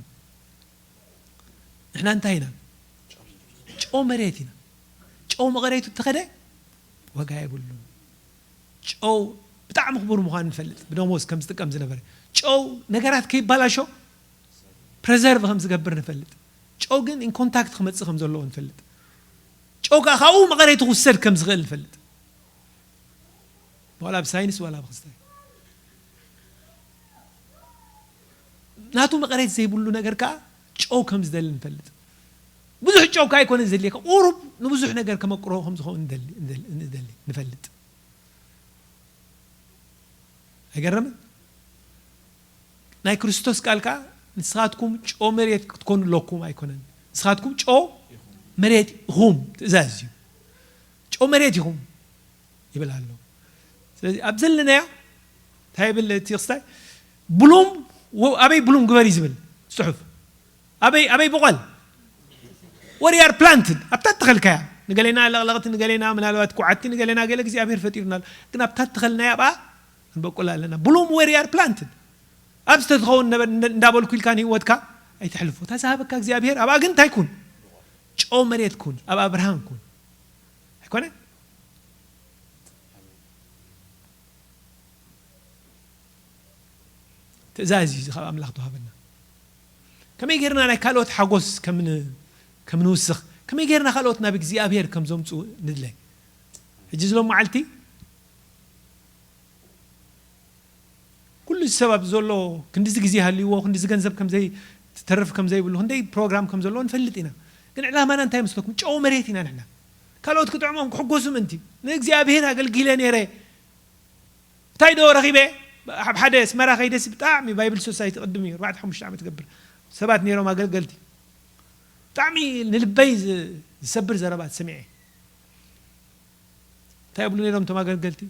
ንሕና እንታይ ኢና? ጨው መሬት ኢና። ጨው መቐሬቱ እንተኸደ ዋጋ የብሉን። ጨው ብጣዕሚ ክቡር ምዃኑ ንፈልጥ። ብደሞዝ ከም ዝጥቀም ዝነበረ ጨው ነገራት ከይባላሾ ፕሬዘርቭ ከም ዝገብር ንፈልጥ። ጨው ግን ኢን ኮንታክት ክመፅእ ከም ዘለዎ ንፈልጥ። ጨው ከዓ ካብኡ መቐሬቱ ክውሰድ ከም ዝኽእል ንፈልጥ። ዋላ ብሳይንስ ዋላ ብክስታይ ናቱ መቐሬት ዘይብሉ ነገር ከዓ ጨው ከም ዝደሊ ንፈልጥ። ብዙሕ ጨው ከዓ ኣይኮነ ዘድልየካ ቁሩብ ንብዙሕ ነገር ከመቅሮ ከም ዝኸውን ንደሊ ንፈልጥ። ኣይገረምን? ናይ ክርስቶስ ቃል ከዓ ንስኻትኩም ጨው መሬት ክትኮኑ ኣለኩም ኣይኮነን። ንስኻትኩም ጨው መሬት ኢኹም ትእዛዝ እዩ። ጨው መሬት ኢኹም ይብል ኣሎ። ስለዚ ኣብ ዘለናዮ እንታይ ይብል እቲ ክስታይ ብሉም ኣበይ ብሉም ግበር እዩ ዝብል ፅሑፍ ኣበይ ኣበይ ብቆል ወር ያር ፕላንትድ ኣብታ ተኸልካያ ንገሌና ለቕለቕቲ ንገሌና ምናልባት ኩዓቲ ንገሌና ገለ እግዚኣብሔር ፈጢሩና ግን ኣብታ ተኸልናያ ብኣ ክንበቁል ኣለና ብሉም ወር ያር ፕላንትድ ኣብ ዝተትኸውን እንዳበልኩ ኢልካ ንህይወትካ ኣይተሕልፎ እታ ዝሃበካ እግዚኣብሔር ኣብኣ ግን እንታይ ኩን ጨው መሬት ኩን ኣብ ኣብርሃን ኩን ኣይኮነ። ትእዛዝ እዩ፣ እዚ ካብ ኣምላኽ ተዋህበና። ከመይ ጌርና ናይ ካልኦት ሓጎስ ከም ን-፣ ከም ንውስኽ፣ ከመይ ጌርና ካልኦት ናብ እግዚኣብሔር ከም ዘምጽኡ ንድለ። ሕጂ ዝሎም መዓልቲ ኩሉ እዚ ሰብ ኣብዚ ዘሎ ክንዲዚ ግዜ ሃልይዎ፣ ክንዲዚ ገንዘብ ከም ዘይ-፣ ትተርፍ ከም ዘይብሉ፣ ክንደይ ፕሮግራም ከም ዘለዎ ንፈልጥ ኢና። ግን ዕላማና እንታይ መስለኩም? ጨው መሬት ኢና ንሕና። ካልኦት ክጥዕሞም ክሕጎሱ ምእንቲ። ንእግዚኣብሔር ኣገልጊለ ነይረ። እንታይ ዶ ረኺበ? ኣብ ሓደ ኣስመራ ከይደሲ ብጣዕሚ ባይብል ሶሳይቲ ቅድም እዩ፣ ኣርባዕተ ሓሙሽተ ዓመት ገብር። ሰባት ነይሮም ኣገልገልቲ። ብጣዕሚ ንልበይ ዝ-፣ ዝሰብር ዘረባት ሰሚዐ። እንታይ ይብሉ ነይሮም እቶም ኣገልገልቲ?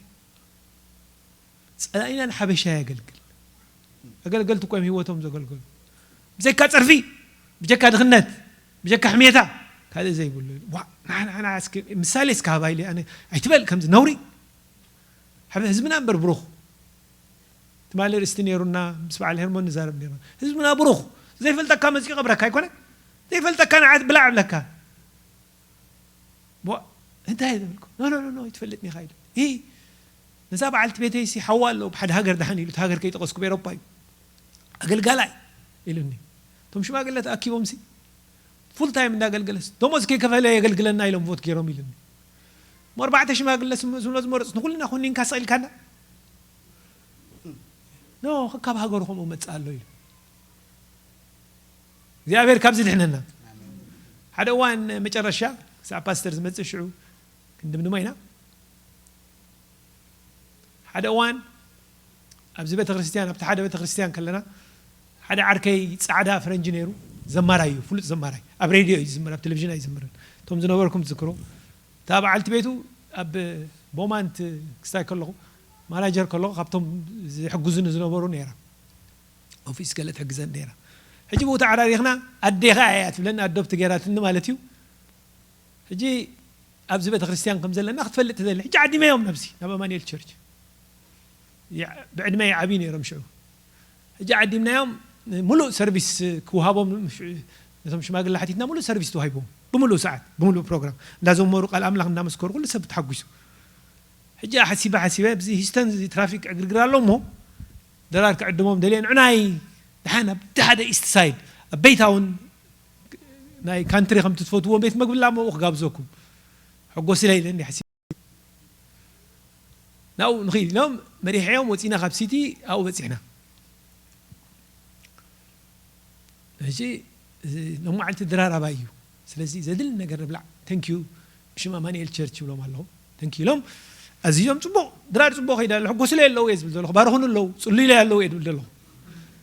ጸላኢና ንሓበሻ የገልግል። ኣገልገልቲ እኮ እዮም ህይወቶም ዘገልገሉ። ብጀካ ጸርፊ፣ ብጀካ ድኽነት፣ ብጀካ ሕሜታ፣ ካልእ ዘይብሉ። ዋ፣ ንዓ፣ ንዓ፣ ንዓ፣ እስኪ ምሳሌ እስኪ ሃባ ኢለ ኣነ፣ ኣይትበል ከምዚ ነውሪ። ሕብ-፣ ህዝብና እምበር ብሩኽ። ትማሊ ርእስቲ ነይሩና፣ ምስ በዓል ሄርሞን ንዛረብ ነይሩና። ህዝብና ብሩኽ። ዘይፈልጠካ መጺኡ ቀብረካ ኣይኮነ? ዘይፈልጠካ ንዓት ብላዕ ብለካ። ቦ-፣ እንታይ ዝበልኩ? ኖ፣ ኖ፣ ኖ፣ ኖ፣ ይትፈልጥኒ ኢኻ ኢሉ። ይ-፣ ነዛ በዓልቲ ቤተይሲ ሓዋ ኣለዎ፣ ብሓደ ሃገር ደሓን ኢሉ፣ እቲ ሃገር ከይጠቐስኩ ብኤሮፓ እዩ። ኣገልጋላይ ኢሉኒ። እቶም ሽማግለ ተኣኪቦምሲ፣ ፉል ታይም እንዳገልገለስ፣ ደሞዝ ከይከፈለ የገልግለና ኢሎም ቮት ገይሮም ኢሉኒ። እሞ ኣርባዕተ ሽማግለ ስም-፣ ዝብሎ ዝመረጹ፣ ንኹልና ኮኒንካ ስቕ ኢልካና? ኖ፣ ካብ ሃገሩ ከምኡ መጽእ ኣሎ ኢሉ። እግዚኣብሔር ካብዚ ድሕነና። ሓደ እዋን መጨረሻ ክሳብ ፓስተር ዝመጽእ ሽዑ ክንድምድሞ ኢና። ሓደ እዋን ኣብዚ ቤተክርስትያን፣ ኣብቲ ሓደ ቤተክርስትያን ከለና ሓደ ዓርከይ ጻዕዳ ፈረንጂ ነይሩ፣ ዘማራይ እዩ፣ ፍሉጥ ዘማራይ። ኣብ ሬድዮ እዩ ዝዝምር፣ ኣብ ቴሌቪዥን ኣይዝምርን። እቶም ዝነበርኩም ትዝክሮ። እታ በዓልቲ ቤቱ ኣብ ቦማንት ክስታይ ከለኹ፣ ማናጀር ከለኹ ካብቶም ዝሕግዙኒ ዝነበሩ ነይራ። ኦፊስ ገለ ትሕግዘን ነይራ። ሕጂ ብኡ ተዓራሪኽና፣ ኣዴኻ እያ ትብለኒ፣ ኣዶፕት ገይራትኒ ማለት እዩ። ሕጂ ኣብዚ ቤተክርስትያን ከም ዘለና ክትፈልጥ ትደሊ። ሕጂ ዓዲመዮም ናብዚ፣ ናብ ኣማኑኤል ቸርች። ያ-፣ ብዕድመ ይዓብዩ ነይሮም ሽዑ። ሕጂ ዓዲምናዮም፣ ምሉእ ሰርቪስ ክወሃቦም፣ ነቶም ሽማግለ ሓቲትና ምሉእ ሰርቪስ ተዋሂቦም። ብምሉእ ሰዓት፣ ብምሉእ ፕሮግራም። እንዳዘመሩ ቃል ኣምላኽ እንዳመስከሩ ኩሉ ሰብ ተሓጒሱ። ሕጂ ሓሲበ ሓሲበ፣ ኣብዚ ሂስተን እዚ ትራፊክ ዕግርግር ኣሎ እሞ፣ ድራር ክዕድሞም ደልየ፣ ንዑናይ ደሓን ኣብቲ ሓደ ኢስት ሳይድ፣ ኣብ ቤይታውን ናይ ካንትሪ ከም ትትፈትዎ ቤት መግቢ ኣላ፣ እሞ ክጋብዘኩም። ሕጎስ ኢለ ኢለ እንዲ ሓሲበ። ናብኡ ንኺድ ኢሎም፣ መሪሐዮም፣ ወጺና ካብ ሲቲ፣ ኣብኡ በጺሕና። ሕጂ፣ እዚ ሎማዓንቲ ድራር ኣባይ እዩ። ስለዚ ዘድሊ ነገር ንብላዕ። ተንክ ዩ፣ ብሽም ኣማኑኤል ቸርች ይብሎም ኣለኹ። ተንክ ዩ ኢሎም፣ ኣዚዞም ጽቡቕ፣ ድራር ጽቡቕ ከይዳ ኣሎ፣ ሕጎስለይ ኣለዉ እየ ዝብል ዘለኹ፣ ባርኹኒ ኣለዉ፣ ጽሉይለይ ኣለዉ እየ ዝብል ዘለኹ።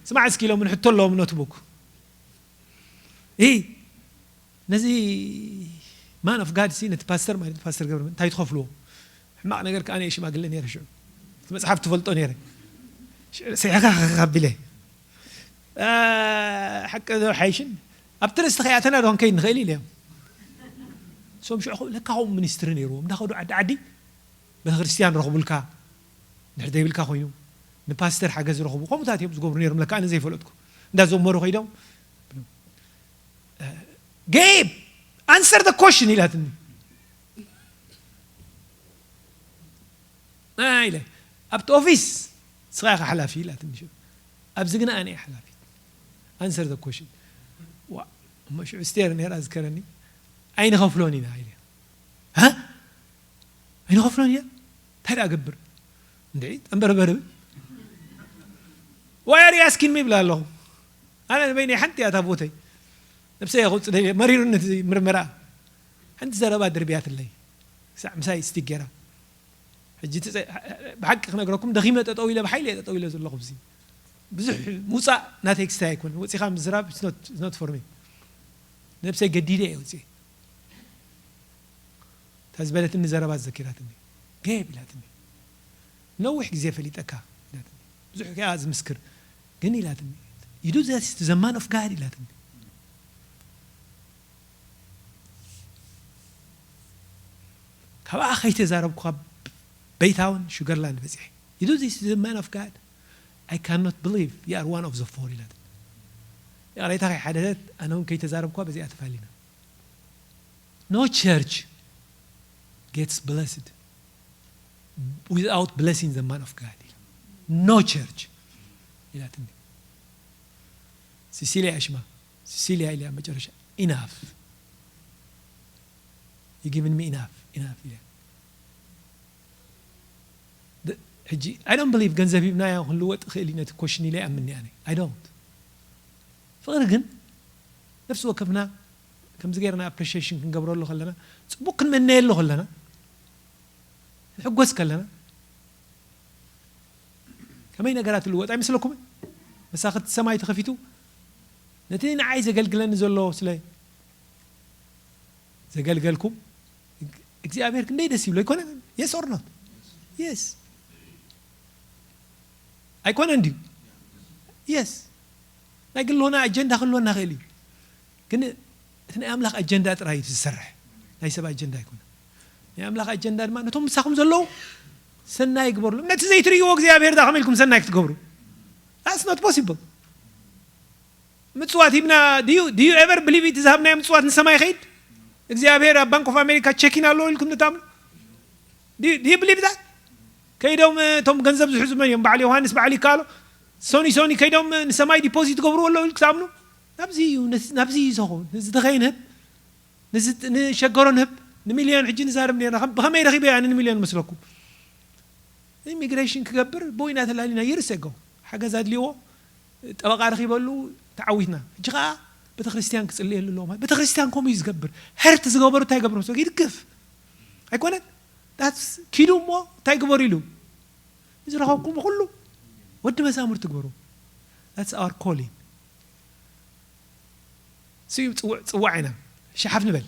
ስማዕ እስኪ ኢሎም፣ ንሕቶ ኣለዎም ኖትቡክ። እ፣ ነዚ ማን ኦፍ ጋድ ሲ፣ ነቲ ፓስተር ማለት ፓስተር ገብረ እንታይ ትኸፍልዎ? ሕማቕ ነገር ከኣ ኣነ ሽማግለ ነይረ ሽዑ። እቲ መጽሓፍ ትፈልጦ ነይረ። ሽዑ ስሒቐ ከቢለ። እ፣ ሓቂ ዶ ሓይሽን ኣብቲ ርእስቲ ከይኣተና ዶ ክንከይድ ንኽእል ኢለ እዮም። እሶም ሽዑ ለካ ከምኡ ሚኒስትሪ ነይርዎም። እንዳኸዱ ዓዲ ዓዲ ቤተክርስትያን ረኽቡልካ፣ ድሕር ዘይብልካ ኮይኑ፣ ንፓስተር ሓገዝ ረኽቡ። ከምኡታት እዮም ዝገብሩ ነይሮም። ለካ ኣነ ዘይፈለጥኩ። እንዳዘመሩ ከይዶም፣ "ጌብ፣ answer the question" ኢላትኒ። ኣይ ኢለ፣ "ኣብቲ ኦፊስ ንስኻ ኢኻ ሓላፊ" ኢላትኒ። ሽዑ፣ "ኣብዚ ግና ኣነ እየ ሓላፊ። Answer the question." ዋ፣ እሞ ሽዑ ስቴር ነይራ ዝከረኒ፣ "ኣይንኸፍሎን ኢና" ኢለ። "ሃ? ኣይንኸፍሎን ኢና? እንታይ ደኣ ገብር?" እንድዒ፣ ጠንበርበር እብል። "Why are you asking me?" ይብላ ኣለኹ። ኣነ ንበይነይ ሓንቲ እያ እታ ቦተይ። ነብሰይ እየ ከውጽእ ደልየ፣ መሪሩኒ እቲ ምርመራ። ሓንቲ ዘረባ ደርብያትለይ። ክሳዕ ምሳይ ስቲክ ገይራ። ሕጂ እቲ ጸ-፣ ብሓቂ ክነግረኩም፣ ደኺመ ጠጠው ኢለ፣ ብሓይሊ እየ ጠጠው ኢለ ዘለኹ። እዚ ብዙሕ ምውጻእ ናተይ ክስታይ ኣይኮነን። ወጺኻ ምዝራብ፣ it's not፣ it's not for me። ነብሰይ ገዲደ እየ ወጺኤ። እታ ዝበለትኒ ዘረባ ዘኪራትኒ። "ጌብ" ኢላትኒ። "ነዊሕ ግዜ ፈሊጠካ" ኢላትኒ። ብዙሕ ከኣ ዝምስክር። "ግን" ኢላትኒ፣ "you do this to the man of God" ኢላትኒ። ካብኣ ከይተዛረብኩ ካብ ቤይታውን ሹገርላንድ በጺሐ። "You do this to the man of God? I cannot believe you are one of the four" ኢላትኒ። ይቕሬታ ከይሓደደት ኣነ እውን ከይተዛረብኳ በዚኣ ተፋሊና። "No church gets blessed without blessing the man of God." No church ሲሲሊያ ሽማ፣ ሲሲሊያ ኢልያ መጨረሻ ኢናፍ፣ you given me enough, enough ኢልያ። ሕጂ I don't believe ገንዘብ ሂብናዮ ክንልወጥ ይኽእል እዩ ነቲ ኮሽን ኢለ ይኣምን እየ ኣነ። I don't። ፍቕሪ ግን ነፍሲ ወከፍና ከምዚ ገይርና ኣፕሪሺየሽን ክንገብረሉ ከለና፣ ጽቡቕ ክንመነየሉ ከለና፣ ንሕጎስ ከለና ከመይ ነገራት ይልወጥ ኣይመስለኩምን? መሳኽቲ ሰማይ ተኸፊቱ ነቲ ንዓይ ዘገልግለኒ ዘሎ ስለ ዘገልገልኩም እግዚኣብሔር ክንደይ ደስ ይብሎ ኣይኮነን? Yes or not? Yes። ኣይኮነን ድዩ? Yes። ናይ ግል ሆነ ኣጀንዳ ክህልወና ክእል እዩ፣ ግን እቲ ናይ ኣምላኽ ኣጀንዳ ጥራይ እዩ ዝሰርሕ፣ ናይ ሰብ ኣጀንዳ ኣይኮነን። ናይ ኣምላኽ ኣጀንዳ ድማ ነቶም ምሳኹም ዘለዉ ሰናይ ግበርሎም። ነቲ ዘይትርእይዎ እግዚኣብሔር ዳ ከመይ ኢልኩም ሰናይ ክትገብሩ? That's not possible። ምጽዋት ሂብና ድዩ ድዩ ኤቨር ብሊቭ እቲ ዝሃብናዮ ምጽዋት ንሰማይ ይኸይድ? እግዚኣብሔር ኣብ ባንክ ኦፍ ኣሜሪካ ቸኪን ኣለዎ ኢልኩም ንታምኑ? ድዩ ብሊቭ ዛት? ከይዶም እቶም ገንዘብ ዝሕዙ መን እዮም? በዓል ዮሃንስ በዓል ይከኣሎ ሶኒ ሶኒ ከይዶም ንሰማይ ዲፖዚት ገብርዎ ኣለዉ ኢልኩም ትኣምኑ? ናብዚ እዩ፣ ናብዚ እዩ ዝኸውን። ንዝተኸይን ህብ፣ ንሸገሮን ህብ። ንሚልዮን ሕጂ ንዛረብ ነርና። ብኸመይ ረኺበ ኣነ ንሚልዮን መስለኩም? ኢሚግሬሽን ክገብር ቦይና ተላሊና ይርስ ጎ ሓገዝ ኣድልዎ ጠበቃ ረኺበሉ ተዓዊትና። ሕጂ ከዓ ቤተክርስትያን ክፅልየሉ ኣለዎ። ቤተክርስትያን ከምኡ እዩ ዝገብር። ህርት ዝገበሩ እንታይ ገብሩ? ይድግፍ ኣይኮነን? ኪዱ እሞ እንታይ ግበሩ ኢሉ ዝረኸብኩም ኩሉ ወዲ መዛሙርቲ ግበሩ። That's our calling። ስዩ ፅዋዕ ኢና ሸሓፍ ንበል።